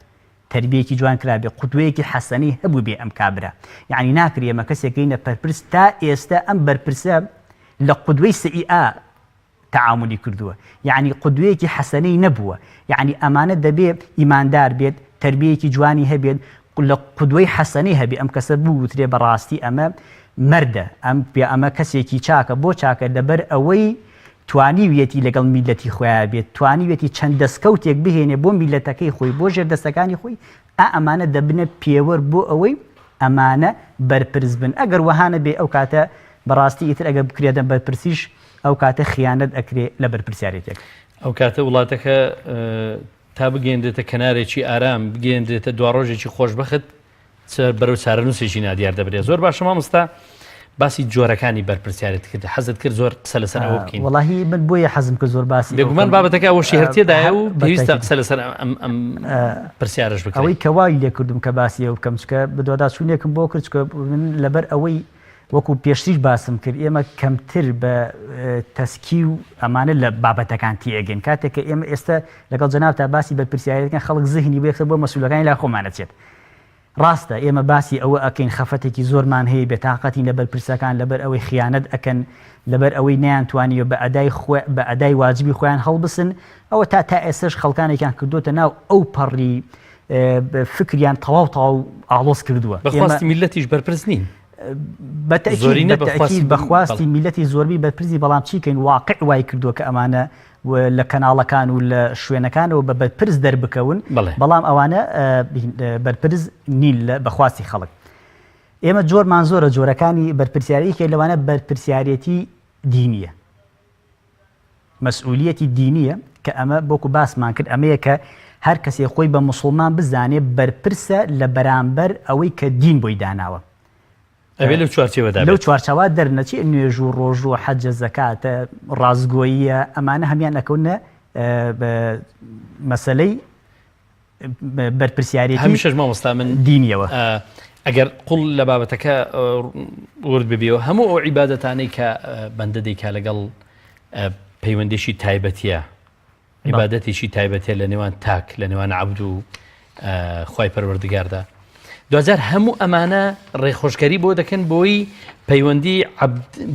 تەربیەیەکی جوان کرابێ قودوەیەکی حەسەنەی هەبووبێ ئەم کابرا یەعنی ناکرێ ئێمە کەسێک کەینە پەرپرس تا ئێستە ئەم بەرپرسە لە قودوەی سەیئا تەعامولی کردووە یەعنی قودوەیەکی حەسەنەی نەبووە یەعنی ئەمانە دەبێ ئیماندار بێت تەربیەیەکی جوانی هەبێت. لە قودوەی حەسەنەی هەبێ ئەم کەسە بوترێ بەڕاستی ئەمە مەردە ئەم پێ ئەمە کەسێکی چاکە بۆ چاکە لەبەر ئەوەی توانیویەتی لەگەڵ میلەتی خۆیان بێت توانیویەتی چەند دەستکەوتێک بهێنێ بۆ میلەتەکەی خۆی بۆ ژێردەستەکانی خۆی ئا ئەمانە دەبنە پێوەر بۆ ئەوەی ئەمانە بەرپرس بن ئەگەر وەها نەبێ ئەو کاتە بەڕاستی ئیتر ئەگەر بکرێتە بەرپرسیش ئەو کاتە خیانەت ئەکرێ لە بەرپرسیارێتیەکە. ئەو کاتە وڵاتەکە تا بگەیەنرێتە کەنارێکی ئارام، بگەیەنرێتە دواڕۆژێکی خۆشبەخت، بەرەو چارەنووسێکی نادیار دەبرێت. زۆر باشە مامۆستا، باسی جۆرەکانی بەرپرسیارێت کرد، حەزت کرد زۆر قسە لەسەر ئەوە بکەین. وەڵاهی من بۆیە حەزم کرد زۆر باسی بێگومان بابەتەکە ئەوەشی هەر تێدایە و پێویستە قسە لەسەر ئەم پرسیارەش بکرێت. ئەوەی کە وای لێ کردم کە باسی ئەو بکەم، چونکە بەدواداچوونێکم بۆ کرد، چونکە من لەبەر ئەوەی وەکو پێشتریش باسم کرد ئێمە کەمتر بە تەسکی و ئەمانە لە بابەتەکان تێئەگەین کاتێک کە ئێمە ئێستا لەگەڵ جەنابتا باسی بەرپرسیارێتی دەکەن خەڵک زهنی بۆ یەکسەر بۆ مەسئولەکانی لای خۆمان ئەچێت ڕاستە ئێمە باسی ئەوە ئەکەین خەفەتێکی زۆرمان هەیە بێتاقەتین لە بەرپرسەکان لەبەر ئەوەی خیانەت ئەکەن لەبەر ئەوەی نەیانتوانیوە بە ئەدای خۆ بە ئەدای واجبی خۆیان هەڵبسن ئەوە تا تا ئێستاش خەڵکانێکیان کردوتە ناو ئەو پەڕی فکریان تەواو تەواو ئاڵۆز کردووە. بە خواستی میللەتیش بەرپرس نین. بە تەئکید بە تەئکید بە خواستی میللەتی زۆربەی بەرپرسی بەڵام چی کەین واقع وای کردووە کە ئەمانە لە کەناڵەکان و لە شوێنەکانەوە بە بەرپرس دەربکەون بەڵام ئەوانە بەرپرس نین بە خواستی خەڵک. ئێمە جۆرمان زۆرە جۆرەکانی بەرپرسیاری یەکێک لەوانە بەرپرسیارێتی دینیە. مەسئولیەتی دینیە کە ئەمە وەکو باسمان کرد ئەمەیە کە هەر کەسێ خۆی بە موسڵمان بزانێ بەرپرسە لە بەرامبەر ئەوەی کە دین بۆی داناوە. ئەبێ لەو چوارچێوەدا لەو چوارچەوە دەرنەچێ نوێژ و ڕۆژ و حەجە زەکاتە ڕاستگۆییە ئەمانە هەمیان ئەکەونە مەسەلەی بەرپرسیارێتی هەمیشەش مامۆستا من دینیەوە. ئەگەر قوڵ لە بابەتەکە ورد ببیەوە هەموو ئەو عیبادەتانەی کە بەندە دەیکا لەگەڵ پەیوەندێکی تایبەتیە عیبادەتێکی تایبەتە لە نێوان تاک لە نێوان عەبد و خوای پەروەردگاردا دوجار هەموو ئەمانە ڕێخۆشکەری بۆ دەکەن بۆی پەیوەندی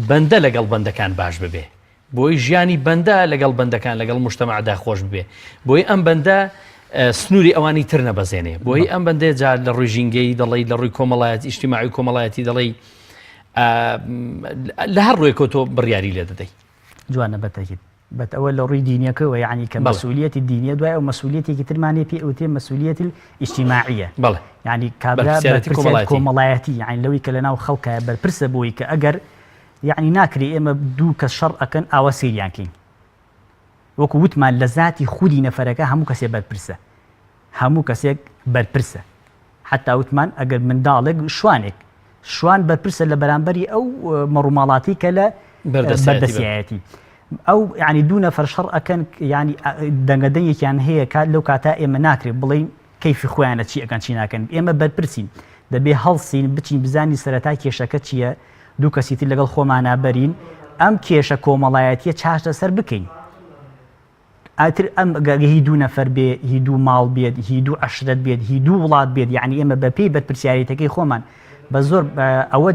بەندە لەگەڵ بەندەکان باش ببێ بۆی ژیانی بەندە لەگەڵ بەندەکان لەگەڵ موجتەمەعدا خۆش ببێ، بۆی ئەم بەندە سنووری ئەوانی تر نەبەزێنێ، بۆی ئەم بەندەیە جا لە ڕووی ژینگەیی دەڵێی، لە ڕووی کۆمەڵایەتی ئیجتیماعی و کۆمەڵایەتی دەڵێی، لە هەر ڕووێکەوە تۆ بڕیاری لێ دەدەی. جوانە بەتەکید. بەت ئەوە لە ڕووی دینیەکەوە یەعنی کە مەسئولیەتی دینیە دوای ئەو مەسئولیەتێکی ترمان هەیە پێی ئەوترێ مەسئولیەتی ئیجتیماعیە. بەڵێ. یەعنی کابرا بەرپرسیارێتی بەرپرسیاری کۆمەڵایەتی یەعنی لەوەی کە لەناو خەڵکایە بەرپرسە بۆی کە ئەگەر یەعنی ناکرێ ئێمە دوو کەس شەڕ ئەکەن ئاوا سەیریان کەین وەکو وتمان لە زاتی خودی نەفەرەکە هەموو کەسێ بەرپرسە هەموو کەسێک بەرپرسە حتا وتمان ئەگەر منداڵێک شوانێک شوان بەرپرسە لە بەرامبەری ئەو مەڕوماڵاتی کە لە بەردەسیایەتی ئەو ینی دوو نەفەر شەڕ ئەکەن ینی دەنگە دەنگێکیان هەیە کات لەو کاتا ئێمە ناکرێت بڵین کەیفی خۆیانە چی ئەکەن چی ناکەن ئێمە بەرپرسین دەبێ هەڵسین بچین بزانین سەرەتا کێشەکە چییە دوو کەسی تر لەگەڵ خۆمانا بەرین ئەم کێشە کۆمەڵایەتیە چارەسەر بکەین ئەتر ئەم هی دوو نەفەر بێ هی دوو ماڵ بێت هی دوو عەشرەت بێت هی دوو وڵات بێت یعنی ئێمە بەپێی بەرپرسیارێتەکەی خۆمان بە زۆر ئەوە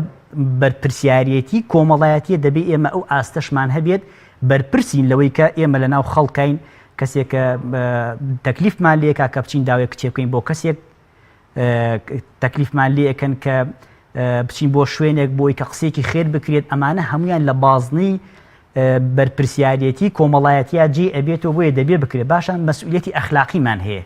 بەرپرسیارێتی کۆمەڵایەتیە دەبێ ئێمە ئەو ئاستەشمان هەبێت بەرپرسین لەوەی کە ئێمە لە ناو خەڵکین کەسێک کە تەکلیفمان لێکا کە بچین داوای کچێ بکەین بۆ کەسێک تەکلیفمان لێ ئەکەن کە بچین بۆ شوێنێک بۆی کە قسەیەکی خێر بکرێت ئەمانە هەمویان لە بازنەی بەرپرسیارەتی کۆمەڵایەتیا جێ ئەبێتەوە بۆیە دەبێ بکرێت باشان مەسئولەتی ئەخلاقیمان هەیە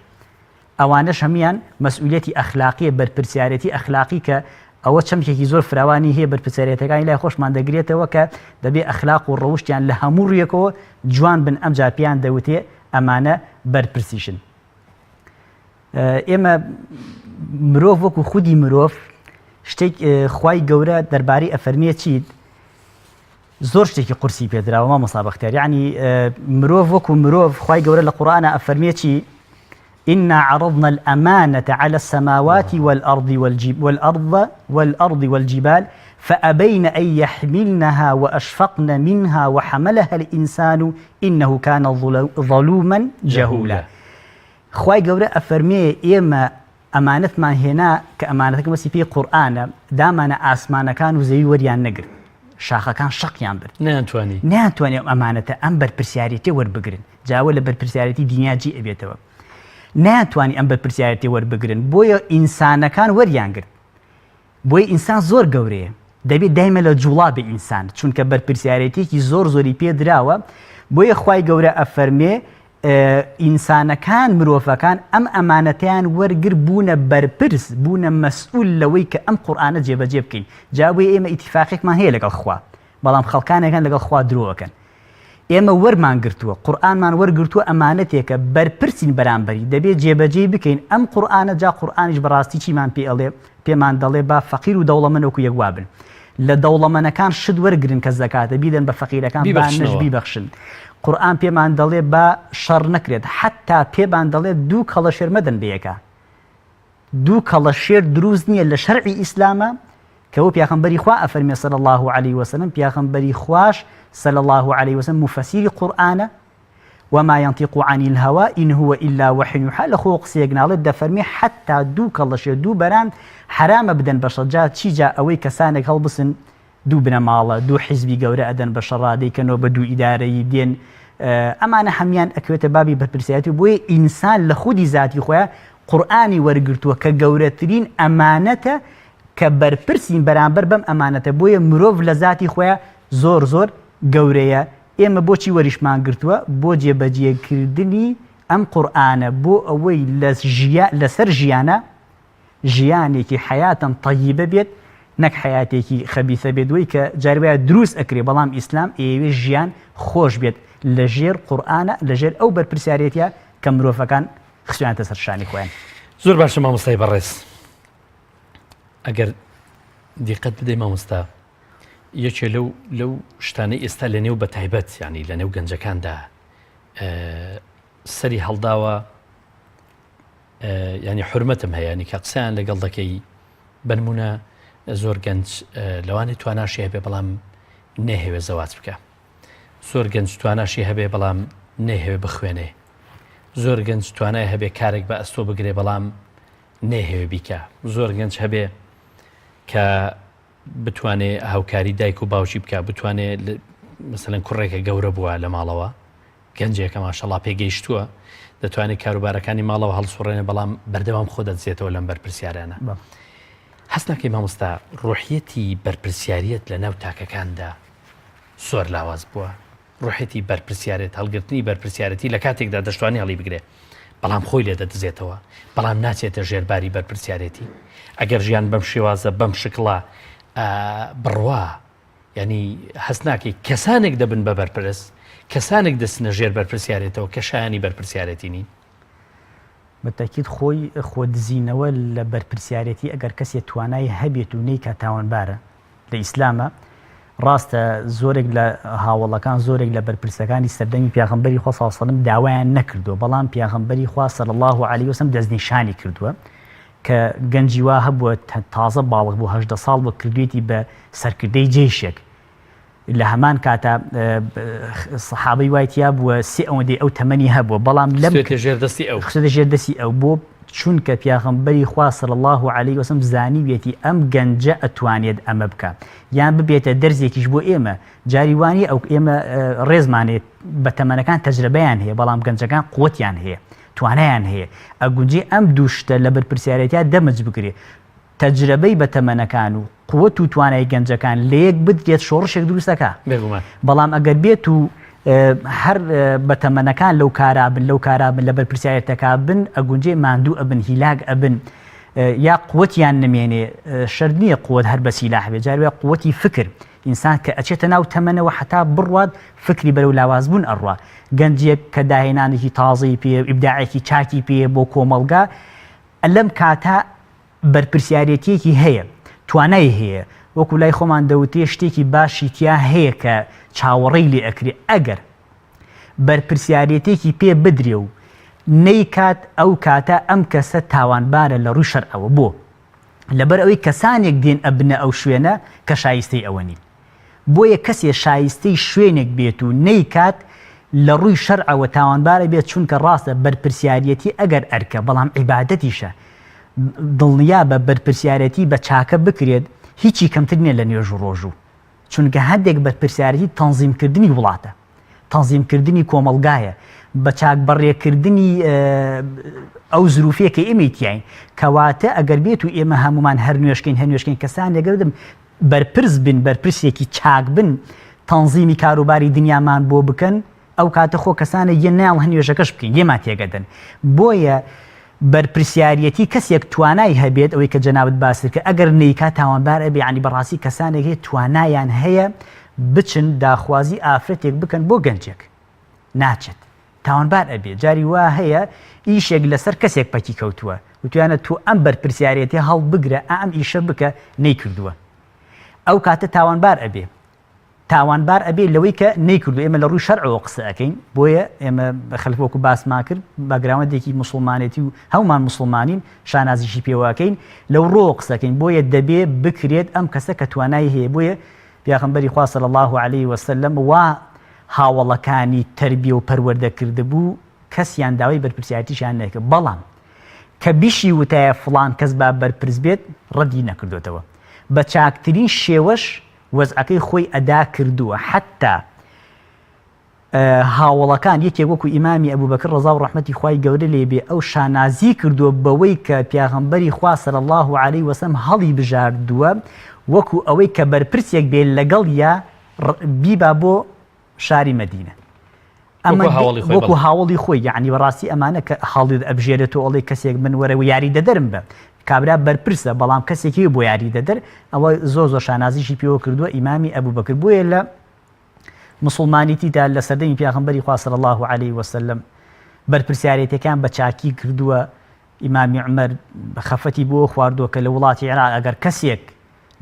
ئەوانەش هەمویان مەسئولەتی ئەخلاقیە بەرپرسیارەتی ئەخلاقی کە ئەوە چەمکێکی زۆر فراوانی هەیە بەرپرسیارەتەکانی لای خۆشمان دەگرێتەوە کە دەبێ ئەخلاق و ڕەوشتیان لە هەموو ڕوویەکەوە جوان بن ئەمجا پێیان دەوتێ ئەمانە بەرپرسیشن. ئێمە مرۆڤ وەکو خودی مرۆڤ شتێک خوای گەورە دەربارەی ئەفەرمێ چیت زۆر شتێکی قورسی پێدراوە مامۆستا بەختیار یعنی مرۆڤ وەکو مرۆڤ خوای گەورە لە قورئانا ئەفەرمێ چی إنا عرضنا الأمانة على السماوات والأرض والجب والأرض والأرض والجبال فأبين أن يحملنها وأشفقن منها وحملها الإنسان إنه كان ظلوما جهولا خوای گەورە ئەفەرمێ ئێمە ئەمانەتمان هێنا کە ئەمانەتەکە مەسی پێی قورئانە دامانە ئاسمانەکان و زەوی وەریان نەگرت شاخەکان شەقیان برد نەیانتوانی نەیانتوانی ئەم ئەمانەتە ئەم بەرپرسیارێتیە وەربگرن جا ئەوە لە بەرپرسیارێتی دینیا جێ ئەبێتەوە. نەیانتوانی ئەم بەرپرسیارێتیە وەربگرن بۆیە ئینسانەکان وەریان گرت بۆیە ئینسان زۆر گەورەیە دەبێت دایمە لە جوڵا بێ ئینسان چونکە بەرپرسیارێتیەکی زۆر زۆری پێ دراوە بۆیە خوای گەورە ئەفەرمێ ئینسانەکان مرۆڤەکان ئەم ئەمانەتەیان وەرگر بوونە بەرپرس بوونە مەسئول لەوەی کە ئەم قورئانە جێبەجێ بکەین جا بۆیە ئێمە ئیتیفاقێکمان هەیە لەگەڵ خوا بەڵام خەڵکانێک هەن لەگەڵ خوا درۆ ئەکەن. ئێمە وەرمان گرتووە، قورئانمان وەرگرتووە ئەمانەتێکە بەرپرسین بەرامبەری، دەبێ جێبەجێی بکەین ئەم قورئانە، جا قورئانیش بەڕاستی چیمان پێ ئەڵێ؟ پێمان دەڵێ با فەقیر و دەوڵەمەند وەکو یەک وابن. لە دەوڵەمەنەکان شت وەرگرن کە زەکاتە بیدەن بە فەقیرەکان با نەش بیبەخشنەوە. بیبەخشن. قورئان پێمان دەڵێ با شەڕ نەکرێت، حەتتا پێمان دەڵێ دوو کەڵەشێر مەدەن بەیەکا. دوو کەڵەشێر دروست نیە لە شەرعی ئیسلاما کە بۆ پیاخەمبەری خوا ئەفەرمێ صلی اللە علیە وسلم پیاخەمبەری خواش صلی اللە علیە وسلم موفەسیری قورئانە وما ينطق عن الهوى إن هو إلا وحی يوحى لە خۆوە قسەیەک ناڵێت دەفەرمێ حەتا دوو کەڵەشێر دوو بەران حەرامە بدەن بە شەڕ جا چی جا ئەوەی کەسانێک هەڵبسن دوو بنەماڵە، دوو حیزبی گەورە ئەدەن بە شەڕا، دەیکەنەوە بە دوو ئیدارەیی، دێن ئەمانە هەموان ئەکەوێتە بابی بەرپرسیارەتی و بۆیە ئینسان لە خودی زاتی خۆیا قورئانی وەرگرتووە کە گەورەترین ئەمانەتە کە بەرپرسین بەرامبەر بەم ئەمانەتە بۆیە مرۆڤ لە زاتی خۆیا زۆر زۆر گەورەیە ئێمە بۆچی وەریشمان گرتووە بۆ جێبەجێکردنی ئەم قورئانە بۆ ئەوەی لەسەر ژیانە ژیانێکی حەیاتەن تەییبە بێت نەک حەیاتێکی خەبیسە بێت وەی کە جاری وایە دروست ئەکرێ بەڵام ئیسلام ئەیەوێ ژیان خۆش بێت لە ژێر قورئانە لە ژێر ئەو بەرپرسیارێتیە کە مرۆڤەکان خستویانەتە سەر شانی خۆیان. زۆر باشە مامۆستای بەڕێز ئەگەر دیقەت بدەی مامۆستا یەکێ لەو لەو شتانەی ئێستا لە نێو بەتایبەت ینی لە نێو گەنجەکاندا سەری هەڵداوە یانی حورمەتم هەیە ینی کە قسەیان لەگەڵ دەکەی بەنمونە زۆر گەنج لەوانەیە تواناشی هەبێ بەڵام نەیهەوێ زەواج بکە زۆر گەنج تواناشی هەبێ بەڵام نەیهەوێ بخوێنێ زۆر گەنج توانای هەبێ کارێک بە ئەستۆ بگرێ بەڵام نەیهەوێ بیکە زۆر گەنج هەبێ کە بتوانێ هاوکاری دایک و باوکی بکە بتوانێ مثلەن کوڕێکە گەورە بووە لە ماڵەوە گەنجێکە ماشەڵا پێگەیشتووە دەتوانێت کاروبارەکانی ماڵەوە هەڵسوڕێنێ بەڵام بەردەوام خۆ دەدزێتەوە لەم بەرپرسیارانە هەست ناکەی مامۆستا ڕۆحیەتی بەرپرسیاریەت لە ناو تاکەکاندا زۆر لاواز بووە ڕۆحێتی بەرپرسیارێت هەڵگرتنی بەرپرسیارەتی لە کاتێکدا دەشتوانێ هەڵی بگرێ بەڵام خۆی لێ دەدزێتەوە بەڵام ناچێتە ژێرباری بەرپرسیارێتی ئەگەر ژیان بەم شێوازە بەم شکڵە بڕوا یانی هەست ناکەی کەسانێک دەبن بە بەرپرس، کەسانێک دەچنە ژێر بەرپرسیارێتەوە کە شایانی بەرپرسیارێتی نین؟ بە تەئکید خۆی خۆ دزینەوە لە بەرپرسیارێتی ئەگەر کەسێ توانای هەبێت و نەیکا تاوانبارە لە ئیسلامە ڕاستە زۆرێک لە هاوەڵەکان زۆرێک لە بەرپرسەکانی سەردەمی پیاغەمبەری خوا صلی الله داوایان نەکردووە بەڵام پیاغەمبەری خوا صلی الله علیه وسلم دەستنیشانی کردووە کە گەنجی وا هەبووە تازە باڵغ بوو 18 ساڵ بوو کردوێتی بە سەرکردەی جەیشێک لە هەمان کاتا سەحابەی وای تیا بووە سێ ئەوەندەی ئەو تەمەنی هەبووە بەڵام لەم خستێتە ژێر دەستی ئەو خستێتە ژێر دەستی ئەو بۆ چونکە پیاغەمبەری خوا صلی الله علیه وسلم زانیویەتی ئەم گەنجە ئەتوانێت ئەمە بکا یان ببێتە دەرزێکیش بۆ ئێمە جاری وانیە ئەو ئێمە ڕێزمانێت بە تەمەنەکان تەجرەبەیان هەیە بەڵام گەنجەکان قوتیان هەیە توانایان هەیە ئەگونجێ ئەم دوو شتە لە بەرپرسیارێتیا دەمج بکرێ تەجرەبەی بەتەمەنەکان و قوت و توانای گەنجەکان لەیەک بدرێت شۆڕشێک دروست دەکا. بێگومان. بەڵام ئەگەر بێت و هەر بەتەمەنەکان لەو کارا بن لەو کارا بن لە بەرپرسیارێتەکا بن ئەگونجێ ماندوو ئەبن هیلاک ئەبن یا قوتیان نمێنێ شەرت نییە قوت هەر بە سیلاح بێ جار وایە قوتی فکر ئینسان کە ئەچێتە ناو تەمەنەوە حەتا بڕوات فکری بەرەو لاوازبوون ئەڕوا گەنجێک کە داهێنانێکی تازەی پێ ئیبداعێکی چاکی پێ بۆ کۆمەڵگا لەم کاتە بەرپرسیارێتیەکی هەیە، توانای هەیە، وەکو لای خۆمان دەوترێ شتێکی باشی تیا هەیە کە چاوەڕێی لێ ئەکرێ، ئەگەر بەرپرسیارێتێکی پێ بدرێ و نەیکات ئەو کاتە ئەم کەسە تاوانبارە لە ڕووی شەرعەوە، بۆ؟ لەبەر ئەوەی کەسانێک دێن ئەبنە ئەو شوێنە کە شایستەی ئەوە نین. بۆیە کەسێ شایستەی شوێنێک بێت و نەیکات لە ڕووی شەرعەوە تاوانبارە بێت چونکە ڕاستە بەرپرسیاریەتی ئەگەر ئەرکە بەڵام عیبادەتیشە دڵنیابە بەرپرسیارەتی بە چاکە بکرێت هیچی کەمتر نیە لە نوێژ و ڕۆژوو چونکە هەندێک بەرپرسیارەتی تەنزیمکردنی وڵاتە. تەنزیمکردنی کۆمەڵگایە، بە چاک بەڕێکردنی ئەو زروفەیە کە ئێمەی تیاین. کەواتە ئەگەر بێت و ئێمە هەموومان هەر نوێژکەین هەر نوێژکەین کەسانێک بن بەرپرس بن، بەرپرسێکی چاک بن، تەنزیمی کاروباری دنیامان بۆ بکەن، ئەو کاتە خۆ کەسانێک یەن نایەڵن هەر نوێژەکەش بکەین، لێمان تێگەدەن. بۆیە بەرپرسیاریەتی کەسێک توانای هەبێت، ئەوەی کە جەنابت باست کرد، ئەگەر نەیکا تاوانبار ئەبێ، یانی بەڕاستی کەسانێک هەیە توانایان هەیە بچن داخوازی ئافرەتێک بکەن بۆ گەنجێک، ناچێت، تاوانبار ئەبێ. جاری وا هەیە ئیشێک لەسەر کەسێک پەکی کەوتووە، وتویانە تۆ ئەم بەرپرسیارێتیە هەڵبگرە، ئا ئەم ئیشە بکە، نەیکردووە، ئەو کاتە تاوانبار ئەبێ. تاوانبار ئەبێ لەوەی کە نەیکردووە، ئێمە لە ڕووی شەرعەوە قسە ئەکەین، بۆیە ئێمە خەلف وەکو باسمان کرد background ێکی موسڵمانێتی و هەموومان موسڵمانین شانازیشی پێوە ئەکەین لەو ڕۆوە قسە ئەکەین، بۆیە دەبێ بکرێت ئەم کەسە کە توانای هەیە، بۆیە پێغەمبەری خوا صلی اللە علیه وسلم وا هاوەڵەکانی تەربیە و پەروەردە کردبوو کەسیان داوای بەرپرسیارێتیشیان نەکرد، بەڵام کە بیشی وتایە فڵان کەس با بەرپرس بێت ڕەدی نەکردۆتەوە بە چاکترین شێوەش وەزعەکەی خۆی ئەدا کردووە حەتتا هاوەڵەکان یەکێک وەکو ئیمامی ئەبوبەکر ڕەزا و ڕەحمەتی خوای گەورە لێ بێ ئەو شانازی کردووە بەوەی کە پیاغەمبەری خوا صلی اللە علیه وسلم هەڵی بژاردووە وەکو ئەوەی کە بەرپرسێک بێ لەگەڵ یا بیبا بۆ شاری مەدینە ئەمە وەکو هاوەڵی خۆی یەعنی بەڕاستی ئەمانە کە هەڵیت ئەبژێرێت تۆ ئەڵێی کەسێک من وەرە و یاریدەدەرم بە کابرا بەرپرسە بەڵام کەسێکی بۆ یاریدەدەر ئەوە زۆر زۆر شانازیشی پێوە کردووە ئیمامی ئەبوبەکر بۆیە لە مسلمانیتیدا لە سەردەمی پیاخەمبەری خوا صلی الله علیه وسلم بەرپرسیارێتەکان بە چاکی کردووە ئیمامی عومەر خەفەتی بۆ خواردووە کە لە وڵاتی عێراق ئەگەر کەسێک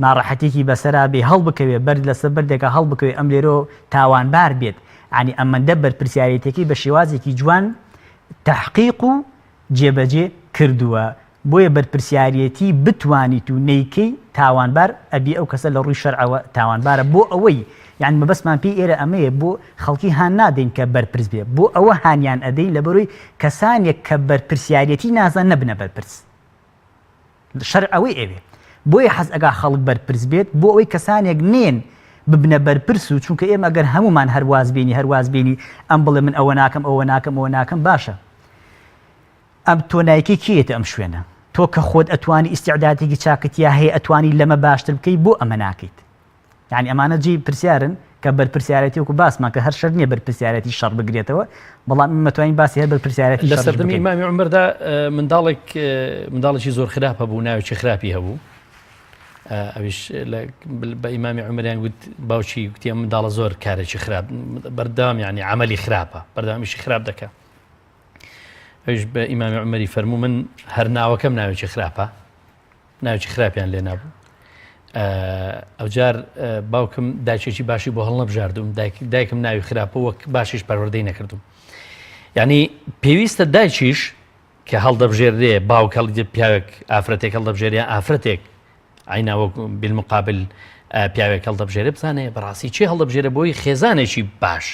ناڕەحەتیەکی بەسەرا بێ هەڵبکەوێ بەرد لەسەر بەردێکا هەڵبکەوێ ئەم لێرۆ تاوانبار بێت یانی ئەمەندە بەرپرسیارێتیەکەی بە شێوازێکی جوان تەحقیق و جێبەجێ کردووە بۆیە بەرپرسیارێتی بتوانیت و نەیکەی تاوانبار ئەبی ئەو کەسە لە ڕووی شەرعەوە تاوانبارە بۆ ئەوەی یانی مەبەستمان پێی ئێرە ئەمەیە بۆ خەڵکی هان نادەین کە بەرپرس بێ بۆ ئەوە هانیان ئەدەین لەبەرۆی کەسانێک کە بەرپرسیارێتی نازان نەبنە بەرپرس شەرع ئەوەی ئەوێ بۆیە حەز ئەکا خەڵک بەرپرس بێت بۆ ئەوەی کەسانێک نێن ببنە بەرپرس و چونکە ئێمە گەر هەمومان هەر واز بێنی هەر واز بێنی ئەم بڵێ من ئەوە ناکەم ئەوە ناکەم ئەوە ناکەم باشە ئەم تۆ نایکەی کێیەتە ئەم شوێنە تۆ کە خۆت ئەتوانی ئیسیعداتێکی چاکتیا هەیە ئەتوانی لەمە باشتر بکەی بۆ ئەمە ناکەیت یانی ئەمانە جێی پرسیارن کە بەرپرسیارێتی وەکو باسمان کە هەر شەرت نییە بەرپرسیارێتی شەڕ بگرێتەوە بەڵام ئێمە توانین باسی هەر بەرپرسیارێتی لە سەردەمی ئیمامی عومەردا منداڵێک منداڵێکی زۆر خراپ هەبوو ناوێکی خراپی هەبوو ئەویش بە ئیمامی عومەریان گوت باوکی گوتی ئەم منداڵە زۆر کارێکی خراپ بەردەوام یعنی عملی خراپە بەردەوامیشی خراپ دەکە ئەویش بە ئیمامی عومەری فەرموو من هەر ناوەکەم ناوێکی خراپە ناوێکی خراپیان لێ نابوو ئەوجار باوکم دایکێکی باشی بۆ هەڵنەبژاردوم دایکم ناوی خراپە وەک باشیش پەروەردەی نەکردوم یعنی پێویستە دایکیش کە هەڵدەبژێرێ باوک هەڵدی پیاوێک ئافرەتێک هەڵدەبژێر یان ئافرەتێک عینا وەک بالمقابل پیاوێک هەڵدەبژێرێ بزانێ بەڕاستی چی هەڵدەبژێرە بۆی خێزانێکی باش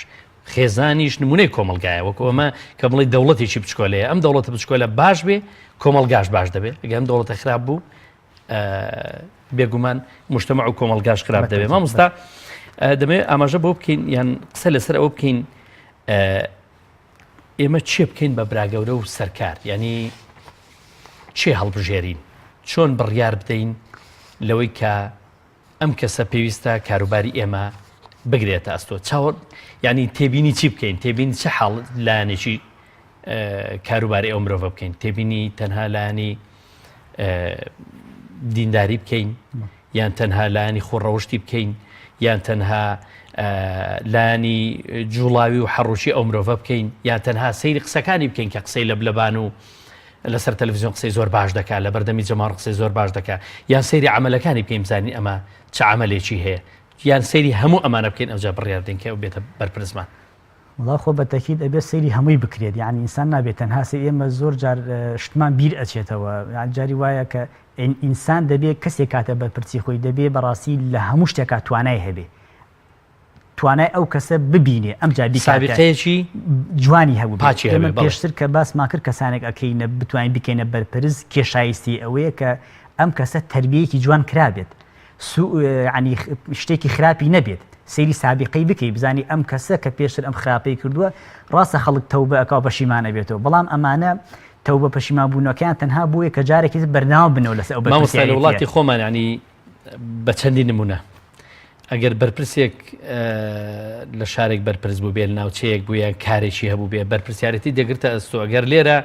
خێزانیش نمونەی کۆمەڵگایە وەکو ئەمە کە بڵێ دەوڵەتێکی بچکۆلەیە ئەم دەوڵەتە بچکۆلە باش بێ کۆمەڵگاش باش دەبێت ئەگەر ئەم دەوڵەتە خراپ بوو بێگومان مجتمع و کۆمەڵگاش خراپ دەبێت مامۆستا دەمەوێت ئاماژە بۆ بکەین یان قسە لەسەر ئەوە بکەین ئێمە چێ بکەین بە براگەورە و سەرکار ینی چێ هەڵبژێرین چۆن بڕیار بدەین لەوەی کە ئەم کەسە پێویستە کاروباری ئێمە بگرێتە ئەستۆ چاوە ینی تێبینی چی بکەین تێبینی چ حاڵ لایەنێکی کاروباری ئەو مرۆڤە بکەین تێبینی تەنها لایەنی دینداری بکەین یان تەنها لایەنی خۆڕەوشتی بکەین یان تەنها لایەنی جوڵاوی و حەڕوشی ئەو مرۆڤە بکەین یان تەنها سەیری قسەکانی بکەین کە قسەی لەبلەبان و لەسەر تەلەفزیۆن قسەی زۆر باش دەکات لە بەردەمی جەماوەر قسەی زۆر باش دەکات یان سەیری عەمەلەکانی بکەین بزانین ئەمە چ عەمەلێکی هەیە یان سەیری هەموو ئەمانە بکەین ئەوجا بڕیار بدەین کە ئەو بێتە بەرپرسمان. وەڵا خۆ بە تەکید ئەبێت سەیری هەمووی بکرێت یانی ئینسان نابێت تەنها سەیر ئێمە زۆر جار شتمان بیر ئەچێتەوە یان جاری وایە کە ئینسان دەبێت کەسێک کاتە بەرپرسی خۆی دەبێ بەڕاستی لە هەموو شتێکا توانای هەبێ توانای ئەو کەسە ببینێ ئەمجا بیکاتە سابیقەیەکی جوانی هەبوو پاکی هەبێ ئێمە بەڵێ. پێشتر کە باسمان کرد کەسانێک ئەکەینە بتوانین بیکەینە بەرپرس کێ شایستەی ئەوەیە کە ئەم کەسە تەربیەیەکی جوان کرابێت سوء یعنی شتێکی خراپی نەبێت. سەیری سابیقەی بکەی بزانی ئەم کەسە کە پێشتر ئەم خراپەی کردووە ڕاستە خەڵک تەوبە ئەکا و پەشیمان ئەبێتەوە بەڵام ئەمانە تەوبە پەشیمان بوونەکەیان تەنها بۆیە کە جارێکی تر بەردەوام بنەوە لەسەر ئەو مامۆستا لە بەرپرسیارێتیە. وڵاتی خۆمان یانی بە چەندین نمونە ئەگەر بەرپرسێک لە شارێک بەرپرس بوو بێ لە ناوچەیەک بوو یان کارێکی هەبوو بێ بەرپرسیارەتی دەگرتە ئەستۆ ئەگەر لێرە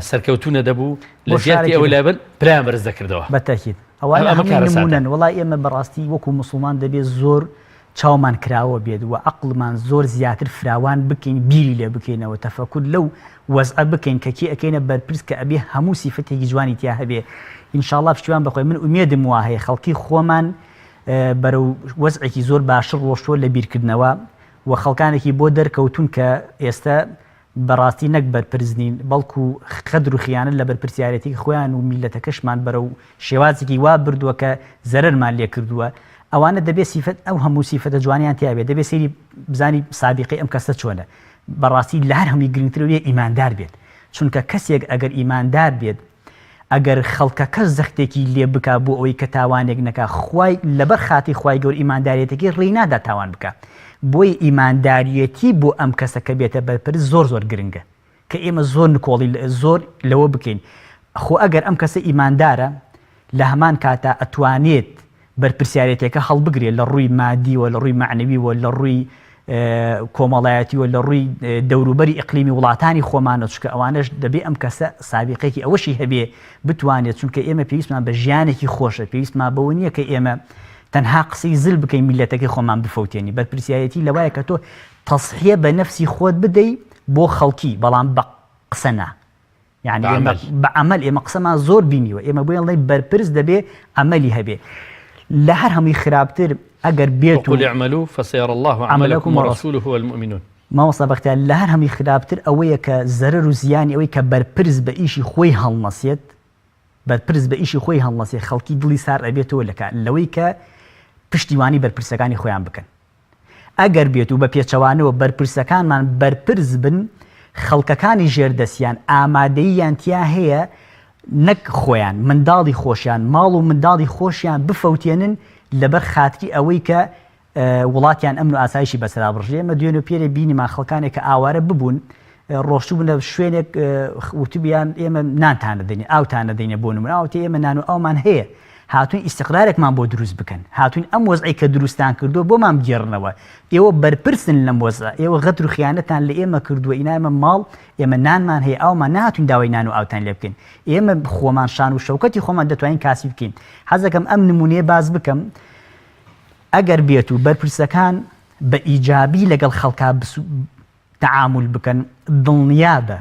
سەرکەوتوو نەدەبوو لە بۆ جیاتی شارێکی ئەوەی تر. لابن پلەیان بەرز دەکردەوە. بە تەئکید. ئەوانە ئەمە هەمووی کارەساتە. نمونەن وەڵا ئێمە بەڕاستی وەکو موسڵمان دەبێ زۆر چاومان کراوە بێت و عەقڵمان زۆر زیاتر فراوان بکەین بیری لێ بکەینەوە تەفەکور لەو وەزعە بکەین کە کێ ئەکەینە بەرپرس کە ئەبێ هەموو سیفەتێکی جوانی تیا هەبێ ان شاء اللە پشتیوان بەخوای من ئومێدم وا هەیە خەڵکی خۆمان بەرەو وەزعێکی زۆر باشتر ڕۆشتووە لە بیرکردنەوە و خەڵکانێکی بۆ دەرکەوتون کە ئێستا بەڕاستی نەک بەرپرس نین بەڵکو غەدر و خیانەت لە بەرپرسیارێتی خۆیان و میللەتەکەشمان بەرەو شێوازێکی وا بردووە کە زەرەرمان لێ کردووە ئەوانە دەبێ سیفەت ئەو هەموو سیفەتە جوانیان تیا بێت دەبێ سەیری بزانی سابیقەی ئەم کەسە چۆنە بەڕاستی لە هەر هەمووی گرنگتر ئەوەیە ئیماندار بێت چونکە کەسێک ئەگەر ئیماندار بێت ئەگەر خەڵکەکەش زەختێکی لێ بکا بۆ ئەوەی کە تاوانێک نەکا خوای لەبەر خاتری خوای گەورە ئیمانداریەتەکەی ڕێی نادا تاوان بکا بۆیە ئیمانداریەتی بۆ ئەم کەسە کە بێتە بەرپرس زۆر زۆر گرنگە کە ئێمە زۆر نکۆڵی زۆر لەوە بکەین خۆ ئەگەر ئەم کەسە ئیماندارە لە هەمان کاتا ئەتوانێت بەرپرسیارێتیەکە هەڵبگرێت لە ڕووی مادیوە، لە ڕووی مەعنەویوە، لە ڕووی کۆمەڵایەتیوە، لە ڕووی دەوروبەری ئیقلیمی وڵاتانی خۆمانەوە، چونکە ئەوانەش دەبێ ئەم کەسە سابیقەیەکی ئەوەشی هەبێ بتوانێت، چونکە ئێمە پێویستمان بە ژیانێکی خۆشە، پێویستمان بەوە نییە کە ئێمە تەنها قسەی زل بکەین میللەتەکەی خۆمان بفەوتێنین، بەرپرسیارێتی لەوایە کە تۆ تەزحیە بە نەفسی خۆت بدەی بۆ خەڵکی، بەڵام بە قسە نا. یعنی ئێمە بە عەمەل ئێمە قسەمان زۆر بینیوە ئێمە بۆیان ڵێ بەرپرس دەبێ عەمەلی هەبێ لە هەر هەمووی خراپتر ئەگەر بێت و وقل اعملوا فسيرى الله عملكم ورسوله والمؤمنون مامۆستا بەختیار لە هەر هەمووی خراپتر ئەوەیە کە زەرەر و زیانی ئەوەی کە بەرپرس بە ئیشی خۆی هەڵنەسێت بەرپرس بە ئیشی خۆی هەڵنەسێت خەڵکی دڵی سار ئەبێتەوە لە لەوەی کە پشتیوانی بەرپرسەکانی خۆیان بکەن ئەگەر بێت و بە پێچەوانەوە بەرپرسەکانمان بەرپرس بن، خەڵکەکانی ژێر دەستیان ئامادەییان تیا هەیە نەک خۆیان، منداڵی خۆشیان، ماڵ و منداڵی خۆشیان بفەوتێنن لەبەر خاتری ئەوەی کە وڵاتیان ئەمن و ئاسایشی بەسەرا بڕژێ. ئێمە دوێنێ و پێرێ بینیمان خەڵکانێک کە ئاوارە ببوون ڕۆشتبوونە شوێنێک وتبیان ئێمە نانتان دەدەینێ، ئاوتان دەدەینێ بۆ نموونە، ئاوتی ئێمە نان و ئاومان هەیە، هاتوون ئیستیقرارێکمان بۆ دروست بکەن، هاتوون ئەم وەزعەی کە دروستتان کردووە بۆمان بگێڕنەوە، ئێوە بەرپرسن لەم وەزعە، ئێوە غەدر و خیانەتان لە ئێمە کردووە، ئینا ئێمە ماڵ، ئێمە نانمان هەیە، ئاومان، نەهاتووین داوای نان و ئاوتان لێ بکەین، ئێمە خۆمان شان و شەوکەتی خۆمان دەتوانین کاسی بکەین. حەزەکەم ئەم نموونەیە باس بکەم، ئەگەر بێت و بەرپرسەکان بە ئیجابی لەگەڵ خەڵکا تەعامول بکەن، دڵنیابە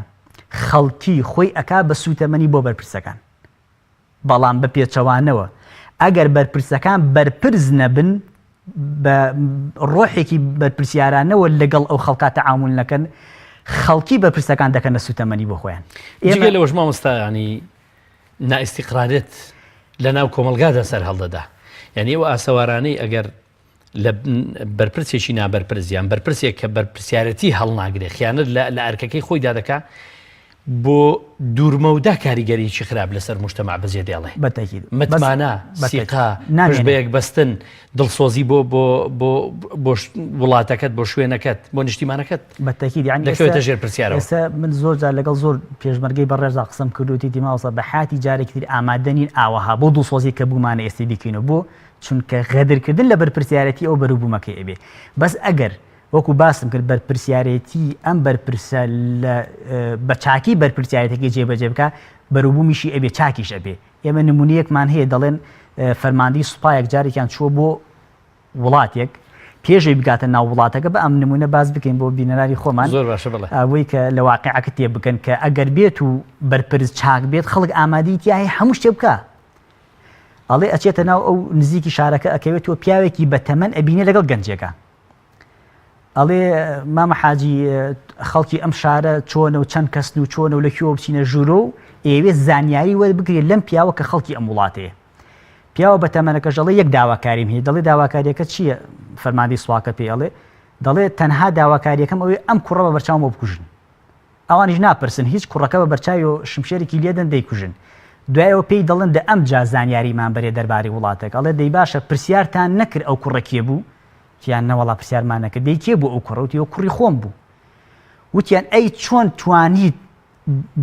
خەڵکی خۆی ئەکا بە سووتەمەنی بۆ بەرپرسەکان. بەڵام بە پێچەوانەوە ئەگەر بەرپرسەکان بەرپرس نەبن بە ڕۆحێکی بەرپرسیارانەوە لەگەڵ ئەو خەڵکا تەعامول نەکەن خەڵکی بەرپرسەکان دەکەنە سوتەمەنی بۆ خۆیان. جگە لەوەش مامۆستا یانی نائیستیقرارێت لە ناو کۆمەڵگادا سەر هەڵدەدا یعنی ئەو ئاسەوارانەی ئەگەر لە بەرپرسێکی نابەرپرس یان بەرپرسێک کە بەرپرسیارەتی هەڵناگرێ خیانەت لە ئەرکەکەی خۆیدا دەکا بۆ دوورمەودا کاریگەریی خراپ لەسەر مجتەمع بەجێ دێڵێ بەتەکید متمانە سیقا پشت بە یەک بەستن دڵسۆزی بۆ بۆ بۆ بۆ وڵاتەکەت بۆ شوێنەکەت بۆ نیشتیمانەکەت بەتەکید یعنی دەکەوێتە ژێر پرسیارەوە ئێستا من زۆر جار لەگەڵ زۆر پێشمەرگەی بەڕێزا قسەم کردووە وتیتی مامۆستا بە حیاتی جارێکی تر ئامادە نین ئاوەها بۆ دڵسۆزی کە بوومانە ئێستا بیکەینەوە بۆ چونکە غەدرکردن لە بەرپرسیارێتی ئەو بەروبوومەکەی ئەبێ بەس ئەگەر وەکو باسم کرد بەرپرسیارێتی ئەم بەرپرسە لە بە چاکی بەرپرسیارێتەکەی جێبەجێ بکا بەروبوومیشی ئەبێ چاکیش ئەبێ ئێمە نمونەیەکمان هەیە دەڵێن فەرماندەی سوپایەک جارێکیان چووە بۆ وڵاتێک پێشەوەی بگاتە ناو وڵاتەکە بە ئەم نمونە باس بکەین بۆ بینەرانی خۆمان زۆر باشە بڵێ ئەوەی کە لە واقعەکە تێ بکەن کە ئەگەر بێت و بەرپرس چاک بێت خەڵک ئامادەی تیا هەیە هەموو شتێ بکە ئەڵێ ئەچێتە ناو ئەو نزیکی شارەکە ئەکەوێتەوە پیاوێکی بەتەمەن ئەبینێ لەگەڵ گەنجێکە ئەڵێ مامە حاجی خەڵکی ئەم شارە چۆنە و چەند کەسن و چۆنە و لە کوێوە بچینە ژوورۆ و ئێوێ زانیاری وەربگرێت لەم پیاوە کە خەڵکی ئەم وڵاتەیە پیاوە بەتەمەنەکەش ئەڵێ یەک داواکاریم هەیە دەڵێ داواکاریەکە چییە فەرماندەی سوپاکە پێی ئەڵێ دەڵێ تەنها داواکاریەکەم ئەوەیە ئەم کوڕە بە بەرچاومەوە بکوژن ئەوانیش ناپرسن هیچ کوڕەکە بە بەرچاویەوە شمشێرێکی لێدەن دەیکوژن دوایەوە پێی دەڵێن دە ئەمجا زانیاریمان بەرێ دەربارەی وڵاتەکە ئەڵێ دەی باشە پرسیارتان نەکرد ئەو کوڕە کێ بوو؟ وتیان نەوەڵا پرسیارمان نەکرد. دەی کێ بوو ئەو کوڕە؟ وتی ئەو کوڕی خۆم بوو. وتیان ئەی چۆن توانیت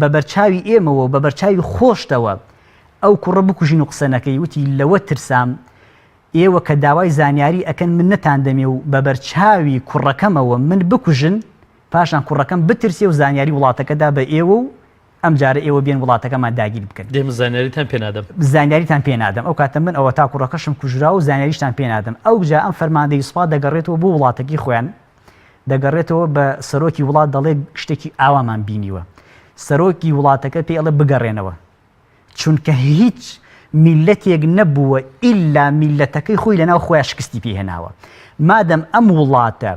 بە بەرچاوی ئێمەوە و بە بەرچاوی خۆشتەوە ئەو کوڕە بکوژین و قسە نەکەی؟ وتی لەوە ترسام ئێوە کە داوای زانیاری ئەکەن من نەتاندەمێ و بە بەرچاوی کوڕەکەمەوە من بکوژن، پاشان کوڕەکەم بترسێ و زانیاری وڵاتەکە دا بە ئێوە و ئەمجارە ئێوە بێن وڵاتەکەمان داگیر بکەن. دێم زانیاریتان پێ نادەم. زانیاریتان پێ نادەم. ئەو کاتە من ئەوەتا کوڕەکەشم کوژرا و زانیاریشتان پێ نادەم. ئەوجا ئەم فەرماندەی سوپا دەگەڕێتەوە بۆ وڵاتەکەی خۆیان، دەگەڕێتەوە بە سەرۆکی وڵات دەڵێ شتێکی ئاوامان بینیوە. سەرۆکی وڵاتەکە پێی ئەڵێ بگەڕێنەوە. چونکە هیچ میللەتێک نەبووە ئیلا میللەتەکەی خۆی لەناو خۆیان شکستی پێ هێناوە. مادەم ئەم وڵاتە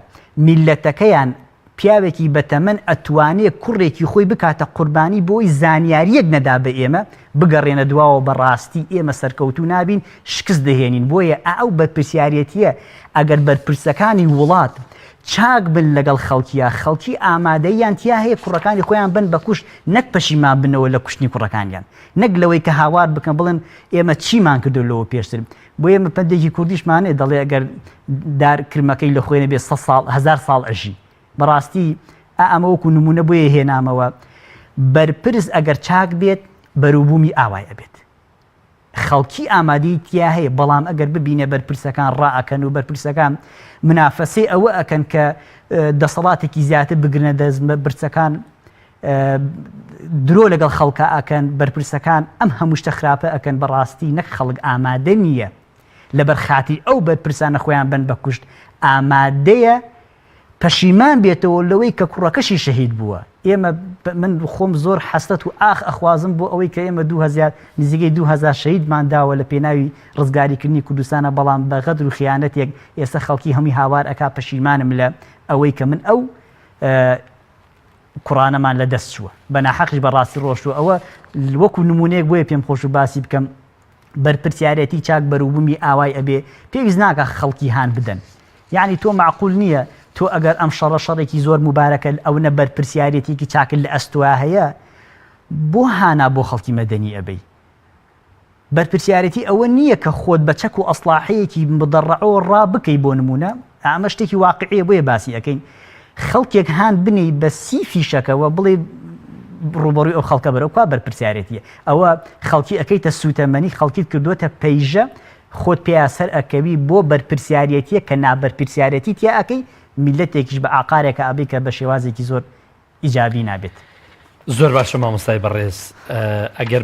میللەتەکەیان پیاوێکی بەتەمەن ئەتوانێ کوڕێکی خۆی بکاتە قوربانی بۆی زانیاریەک نەدا بە ئێمە، بگەڕێنە دواوە بەڕاستی ئێمە سەرکەوتوو نابین شکست دەهێنین بۆیە ئا ئەو بەرپرسیارێتیە ئەگەر بەرپرسەکانی وڵات چاک بن لەگەڵ خەڵکیا خەڵکی ئامادەییان تیا هەیە کوڕەکانی خۆیان بن بە کوشت نەک پەشیمان بنەوە لە کوشتنی کوڕەکانیان نەک لەوەی کە هاوار بکەن بڵێن ئێمە چیمان کردو لەوە پێشتر بۆ ئێمە پەندێکی کوردیشمان هەیە دەڵێ ئەگەر دار کرمەکەی لە خۆی نەبێ سە ساڵ هەزار ساڵ ئەژی بەڕاستی ئا ئەمە وەکو نمونە بۆیە هێنامەوە بەرپرس ئەگەر چاک بێت بەروبوومی ئاوای ئەبێت خەڵکی ئامادەی تیا هەیە بەڵام ئەگەر ببینە بەرپرسەکان ڕائەکەن و بەرپرسەکان منافەسەی ئەوە ئەکەن کە دەسەڵاتێکی زیاتر بگرنە دەست بەرپرسەکان درۆ لەگەڵ خەڵکا ئەکەن، بەرپرسەکان ئەم هەموو شتە خراپە ئەکەن، بەڕاستی نەک خەڵک ئامادە نییە لەبەر خاتری ئەو بەرپرسانە خۆیان بەن بە کوشت، ئامادەیە پەشیمان بێتەوە لەوەی کە کوڕەکەشی شەهید بووە. ئێمە من خۆم زۆر حەسرەت و ئاخ ئەخوازم بۆ ئەوەی کە ئێمە 2000 نزیکەی 2000 شەهیدمان داوە لە پێناوی ڕزگاریکردنی کوردستانە، بەڵام بە غەدر و خیانەتێک ئێستا خەڵکی هەمووی هاوار ئەکا پەشیمانم لە ئەوەی کە من ئەو کوڕانەمان لە دەست چووە بە ناحەقیش بە ڕاستی ڕۆشتووە ئەوە وەکو نمونەیەک بۆیە پێم خۆش و باسی بکەم بەرپرسیارەتی چاک بەروبوومی ئاوای ئەبێ پێویست ناکە خەڵکی هان بدەن یعنی تۆ معقول نییە تۆ ئەگەر ئەم شەڕە شەڕێکی زۆر مبارەکە ئەونە بەرپرسیارەتێکی چاکت لە ئەستۆیا هەیە بۆ هانا بۆ خەڵکی مەدەنی ئەبەی بەرپرسیارێتی ئەوە نییە کە خۆت بە چەک و ئەسڵاحەیەکی مدەڕەعەوە ڕابکەی بۆ نموونە، ئەمە شتێکی واقعیە بۆیە باسی ئەکەین، خەڵکێک هان بنێی بە سی فیشەکەوە بڵێ ڕووبەڕووی ئەو خەڵکە بەرەو کوا بەرپرسیارێتیە؟ ئەوە خەڵکی ئەکەیتە سووتەمەنی خەڵکیت کردووەتە پەیژە خۆت پێیا سەر ئەکەوی بۆ بەرپرسیارێتیە کە نابەرپرسیارێتی تیا ئەکەی میللەتێکیش بە ئاقارێکا ئەبەی کە بە شێوازێکی زۆر ئیجابی نابێت. زۆر باشە مامۆستای بەڕێز ئەگەر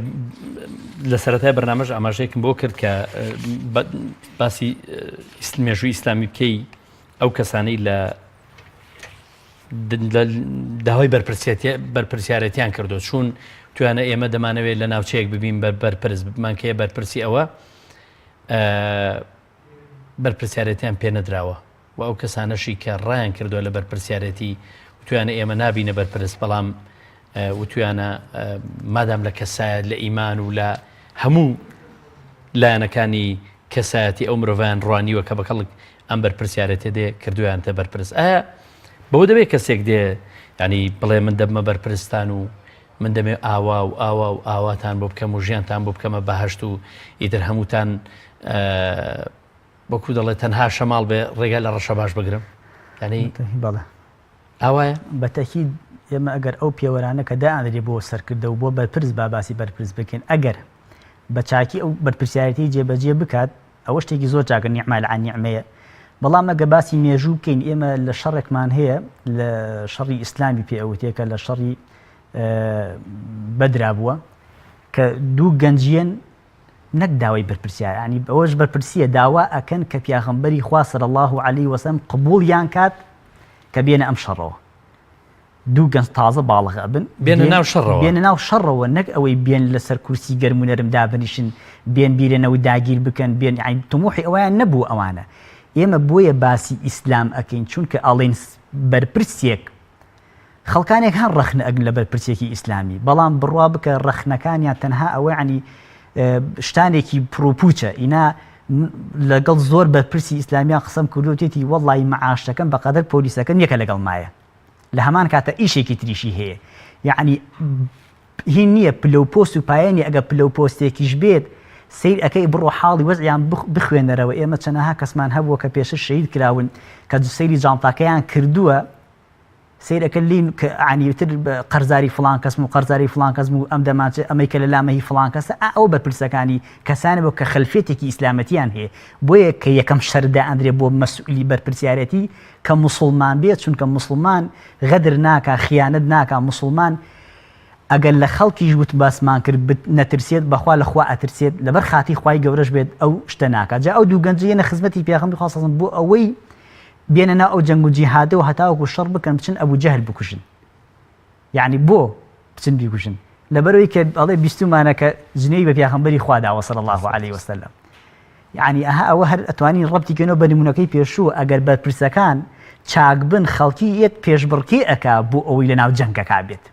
لە سەرەتای بەرنامەش ئاماژەیەکم بۆ کرد کە باسی مێژووی ئیسلامی بکەی ئەو کەسانەی لە داوای بەرپرسیارەتیان کردو چون توانە ئێمە دەمانەوێت لە ناوچەیەک ببین بە بەرپرس بمانکەیە بەرپرسی ئەوە بەرپرسیارەتیان پێ نەدراوە و ئەو کەسانەشی کە ڕایان کردووە لە بەرپرسیارێتی وتویانە ئێمە نابینە بەرپرس بەڵام وتویانە مادام لە کەسایەت لە ئیمان و لە هەموو لایەنەکانی کەسایەتی ئەو مرۆڤیان ڕوانیوە کە بەکەڵک ئەم بەرپرسیارەتێ دێ کردویانتە بەرپرس ئایا بەوە دەبێت کەسێک دێ ینی بڵێ من دەبمە بەرپرستان و من دەمێ ئاوا و ئاوا و ئاواتان بۆ بکەم و ژیانتان بۆ بکەمە بەهشت و ئیتر هەمووتان وەکو دەڵێ تەنها شەماڵ بێ ڕێگا لە ڕەشەباش بگرم یانی بەڵێ ئاوایە؟ بە تەکید ئێمە ئەگەر ئەو پێوەرانە کە دائەنرێ بۆ سەرکردە و بۆ بەرپرس با باسی بەرپرس بکەین ئەگەر بە چاکی ئەو بەرپرسیارێتی جێبەجێ بکات ئەوە شتێکی زۆر چاکە نیعمە لە نیعمەیە بەڵام ئەگە باسی مێژوو بکەین ئێمە لە شەڕێکمان هەیە لە شەڕی ئیسلامی پێ ئەوتێ کە لە شەڕی بەدرا بووە کە دوو گەنجیەن نەک داوای بەرپرسیار یانی ئەوەش بەرپرسیە داوا ئەکەن کە پیاغەمبەری خوا صلی اللە علیه وسلم قبوڵیان کات کە بێنە ئەم شەڕەوە دوو گەنج تازە باڵغ ئەبن بێنە ناو شەڕەوە بێنە ناو شەڕەوە نەک ئەوەی بێن لەسەر کورسی گەرم و نەرم دابنیشن بێن بیرێنەوە داگیر بکەن بێن یانی تموحی ئەویان نەبوو ئەوانە ئێمە بۆیە باسی ئیسلام ئەکەین چونکە ئەڵێن بەرپرسێک خەڵکانێک هەن ڕەخنە ئەگرن لە بەرپرسێکی ئیسلامی بەڵام بڕوا بکە ڕەخنەکانیان تەنها ئەوە ینی شتانێکی پڕوپوچە ئینا لەگەڵ زۆر بەرپرسی ئیسلامیان قسەم کردوتێتی وەڵی معاشەکەم بەقەدەر پۆلیسەکەم یەکە لەگەڵ مایە لە هەمان کاتە ئیشێکی تریشی هەیە یعنی هی نییە پلە و پۆست و پایەنی ئەگە پلە و پۆستێکیش بێت. سەیر ئەکەی بڕۆ حاڵی وەزعیان بخوێنەرەوە ئێمە چەنەها کەسمان هەبووە کە پێشتر شەهید کراون کە سەیری جانتاکەیان کردووە سەیر ئەکەن لین کە عنی تر قەرزاری فڵان کەسم و قەرزاری فڵان کەسم و ئەم دەمانچە ئەمەی کە لە لامە هی فڵان کەسە ئا ئەوە بەرپرسەکانی کەسانە بۆ کە خەلفێتێکی ئیسلامەتیان هەیە بۆیە کە یەکەم شەرت دائەندرێ بۆ مەسئولی بەرپرسیارەتی کە موسڵمان بێ چونکە موسڵمان غەدر ناکا خیانەت ناکا موسڵمان ئەگەر لە خەڵکیش وت باسمان کرد بت نەترسێت بەخوا لە خوا ئەترسێت لەبەر خاتری خوای گەورەش بێت ئەو شتە ناکات جا ئەو دوو گەنجە یەنە خزمەتی پێغەمبەری خوا صلی اللە علیه و سلم بۆ ئەوەی بێنە ناو ئەو جەنگ و جیهادەوە هەتاوەکو شەڕ بکەن بچن ئەبو جەهل بکوژن یعنی بۆ بچن بیکوژن لەبەرەوەی کە ئەڵێ بیستومانە کە جنێوی بە پیاخەمبەری خوا داوە صلی الله علیه وسلم یعنی ئەها ئەوە هەر ئەتوانین ڕەبتی کەینەوە بە نمونەکەی پێشوو ئەگەر بەرپرسەکان چاک بن خەڵکی یەت پێشبڕکێ ئەکا بۆ ئەوەی لەناو جەنگەکە بێت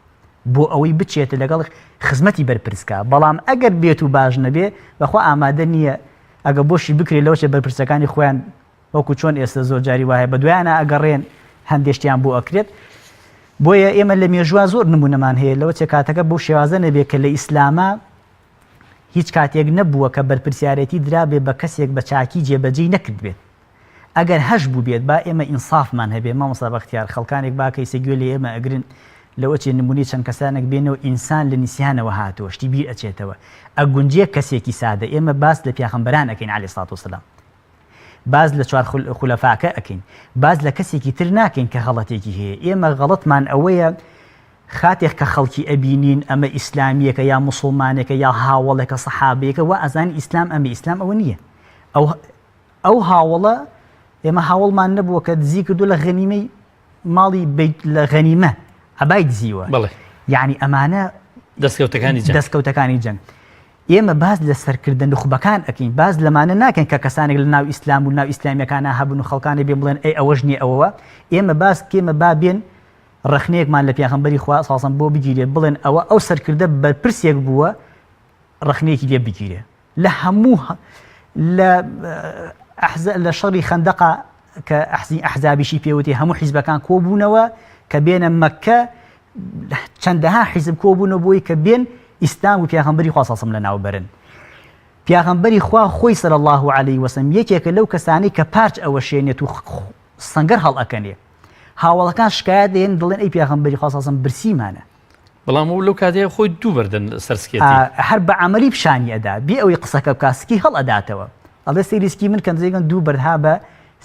بۆ ئەوەی بچێت لەگەڵ خزمەتی بەرپرسکە بەڵام ئەگەر بێت و باش نەبێ بەخوا ئامادە نییە ئەگە بۆشی بکرێت لەوەچێ بەرپرسەکانی خۆیان وەکو چۆن ئێستا زۆر جاری وایە بەدوایانا ئەگەڕێن هەندێ شتیان بۆ ئەکرێت بۆیە ئێمە لە مێژوە زۆر نمونەمان هەیە لەوە چێ کاتەکە بەو شێوازە نەبێت کە لە ئیسلامە هیچ کاتێک نەبووە کە بەرپرسیارێتی درابێ بە کەسێک بە چاکی جێبەجێی نەکردبێت ئەگەر هەش بووبێت با ئێمە ئینسافمان هەبێ مامۆستا بەختیار خەڵکانێک با کەیسە گوێ لە ئێمە ئەگرن لەوە چێ نمونەی چەند کەسانێک بێنەوە ئینسان لە نیسیانەوە هاتووە شتی بیر ئەچێتەوە ئەگونجێ کەسێکی سادە ئێمە باس لە پیاخەمبەران ئەکەین عەلەیهی سڵات وسلام باس لە چوار خولەفاکە ئەکەین باس لە کەسێکی تر ناکەین کە غەڵەتێکی هەیە ئێمە غەڵەتمان ئەوەیە خاتێک کە خەڵکی ئەبینین ئەمە ئیسلامیەکە یا موسڵمانێکە یا هاوەڵێکە سەحابەیەکە وا ئەزانین ئیسلام ئەمە ئیسلام ئەوە نییە ئەو ئەو هاوەڵە ئێمە هاوەڵمان نەبووە کە دزی کردو لە غەنیمەی ماڵی بیت لە غەنیمە عەبای دزیوە بەڵێ یعنی ئەمانە دەستکەوتەکانی جەنگ دەستکەوتەکانی جەنگ ئێمە باس لە سەرکردە نوخبەکان ئەکەین، باس لەمانە ناکەین کە کەسانێک لە ناو ئیسلام و ناو ئیسلامیەکانا هەبن و خەڵکانێک بێن بڵێن ئەی ئەوەش نیە ئەوەوە، ئێمە باس کێمە با بێن ڕەخنەیەکمان لە پێغەمبەری خوا صلی اللە علیە وسلم بۆ بگیرێت بڵێن ئەوە ئەو سەرکردە بەرپرسێک بووە ڕەخنەیەکی لێ بگیرێ لە هەموو لە لە شەڕی خەندەقا کە ئەحزی ئەحزابیشی پێوتی هەموو حیزبەکان کۆبوونەوە کە بێنە مەککە چەندەها حیزب کۆبوونەوە بۆی کە بێن ئیسلام و پیاغەمبەری خوا سەسم لەناو بەرن پیاغەمبەری خوا خۆی سەر الله علیه وسلم یەکێکە لەو کەسانەی کە پارچ ئەوەشێنێت و سەنگەر هەڵئەکەنێ هاوڵەکان شکایەت دێن دڵێن ئەی پیاغەمبەری خوا سەسم برسیمانە بەڵام ئەو لەو کاتەیە خۆی دوو بەردن سەر سکێتی هەر بە عملی پیشانی ئەدا بێ ئەوەی قسەکە بکا سکی هەڵ ئەداتەوە ئەڵێ سەیری سکی من کەن زێگەن دوو بەرد ها بە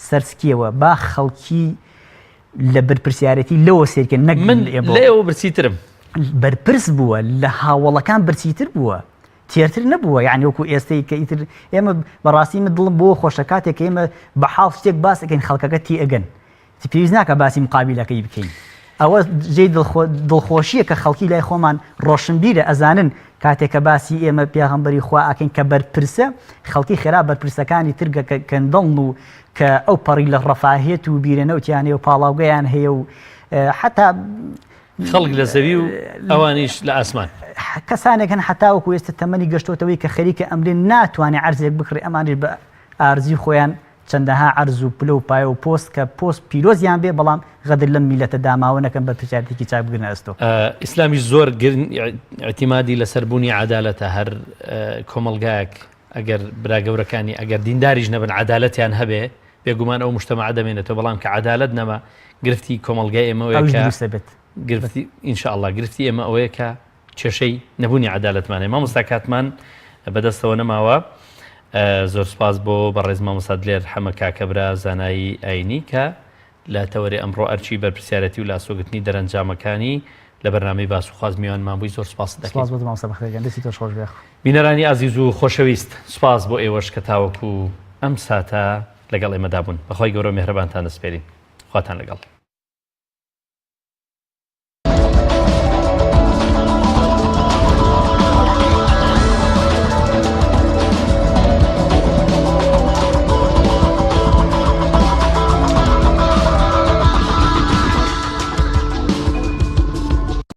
سەر سکیەوە با خەڵکی لە بەرپرسیارەتی لەوە سێرکەن نەک من لە ئێوە برسیترم. بەرپرس بووە لە هاوەڵەکان برسیتر بووە تێرتر نەبووە یعنی وەکو ئێستەی کە ئیتر ئێمە بەڕاستی من دڵم بۆ خۆشە کاتێک کە ئێمە بە حاڵ شتێک باس ئەکەین خەڵکەکە تێئەگەن پێویست ناکە باسی مقابلەکەی بکەین ئەوە جێی دڵخۆشیە کە خەڵکی لای خۆمان ڕۆشنبیرە ئەزانن کاتێک کە باسی ئێمە پێغەمبەری خوا ئەکەین کە بەرپرسە خەڵکی خێرا بەرپرسەکانی تر کەندەڵن و کە ئەو پەڕی لە ڕەفاهێت و بیرە نەوتیان هەیە و پاڵاوگەیان هەیە و حتا خەڵک لە زەوی و ئەوانیش لە ئاسمان. کەسانێک هەن حتاوەکو ئێستا تەمەنی گەشتۆتەوەی کە خەریکە ئەمرێ ناتوانێت عەرزێک بکڕێ ئەمانیش بە ئارزی خۆیان چەندەها عەرز و پلە و پایە و پۆست کە پۆست پیرۆزیان بێ بەڵام غەدر لەم میللەتە داماوە نەکەن بەرپرسیارێتیەکی چاک بگرنە ئەستۆ. ئیسلامیش زۆر گرنگ ئیعتیمادی لەسەر بوونی عەدالەتە هەر کۆمەڵگایەک ئەگەر برا گەورەکانی ئەگەر دینداریش نەبن عەدالەتیان هەبێ بێگومان ئەو مجتەمەعە دەمێنێتەوە بەڵام کە عەدالەت نەما گرفتی کۆمەڵگای ئێمە ئەوەیە ئەویش کە دروست دەبێت. گرفتی ان شاء اللە گرفتی ئێمە ئەوەیە کە کێشەی نەبوونی عەدالەتمان هەیە مامۆستا کاتمان بەدەستەوە نەماوە زۆر سپاس بۆ بەڕێز مامۆستا دلێر حەمە کاکەبرا زانایی ئاینی کە لە تەوەری ئەمڕۆ ئەرکی بەرپرسیارەتی و لاسۆگرتنی دەرەنجامەکانی لە بەرنامەی باس و خواز میوانمان بووی زۆر سپاست دەکەین. سپاس بۆ تۆ مامۆستا بەختیار گیان دەستی تۆش خۆش بێ. بینەرانی ئازیز و خۆشەویست سپاس بۆ ئێوەش کە تاوەکو ئەم ساتە لەگەڵ ئێمەدا بوون بەخوای گەورە و میهرەبانتان دەسپێرین خواتان لەگەڵ.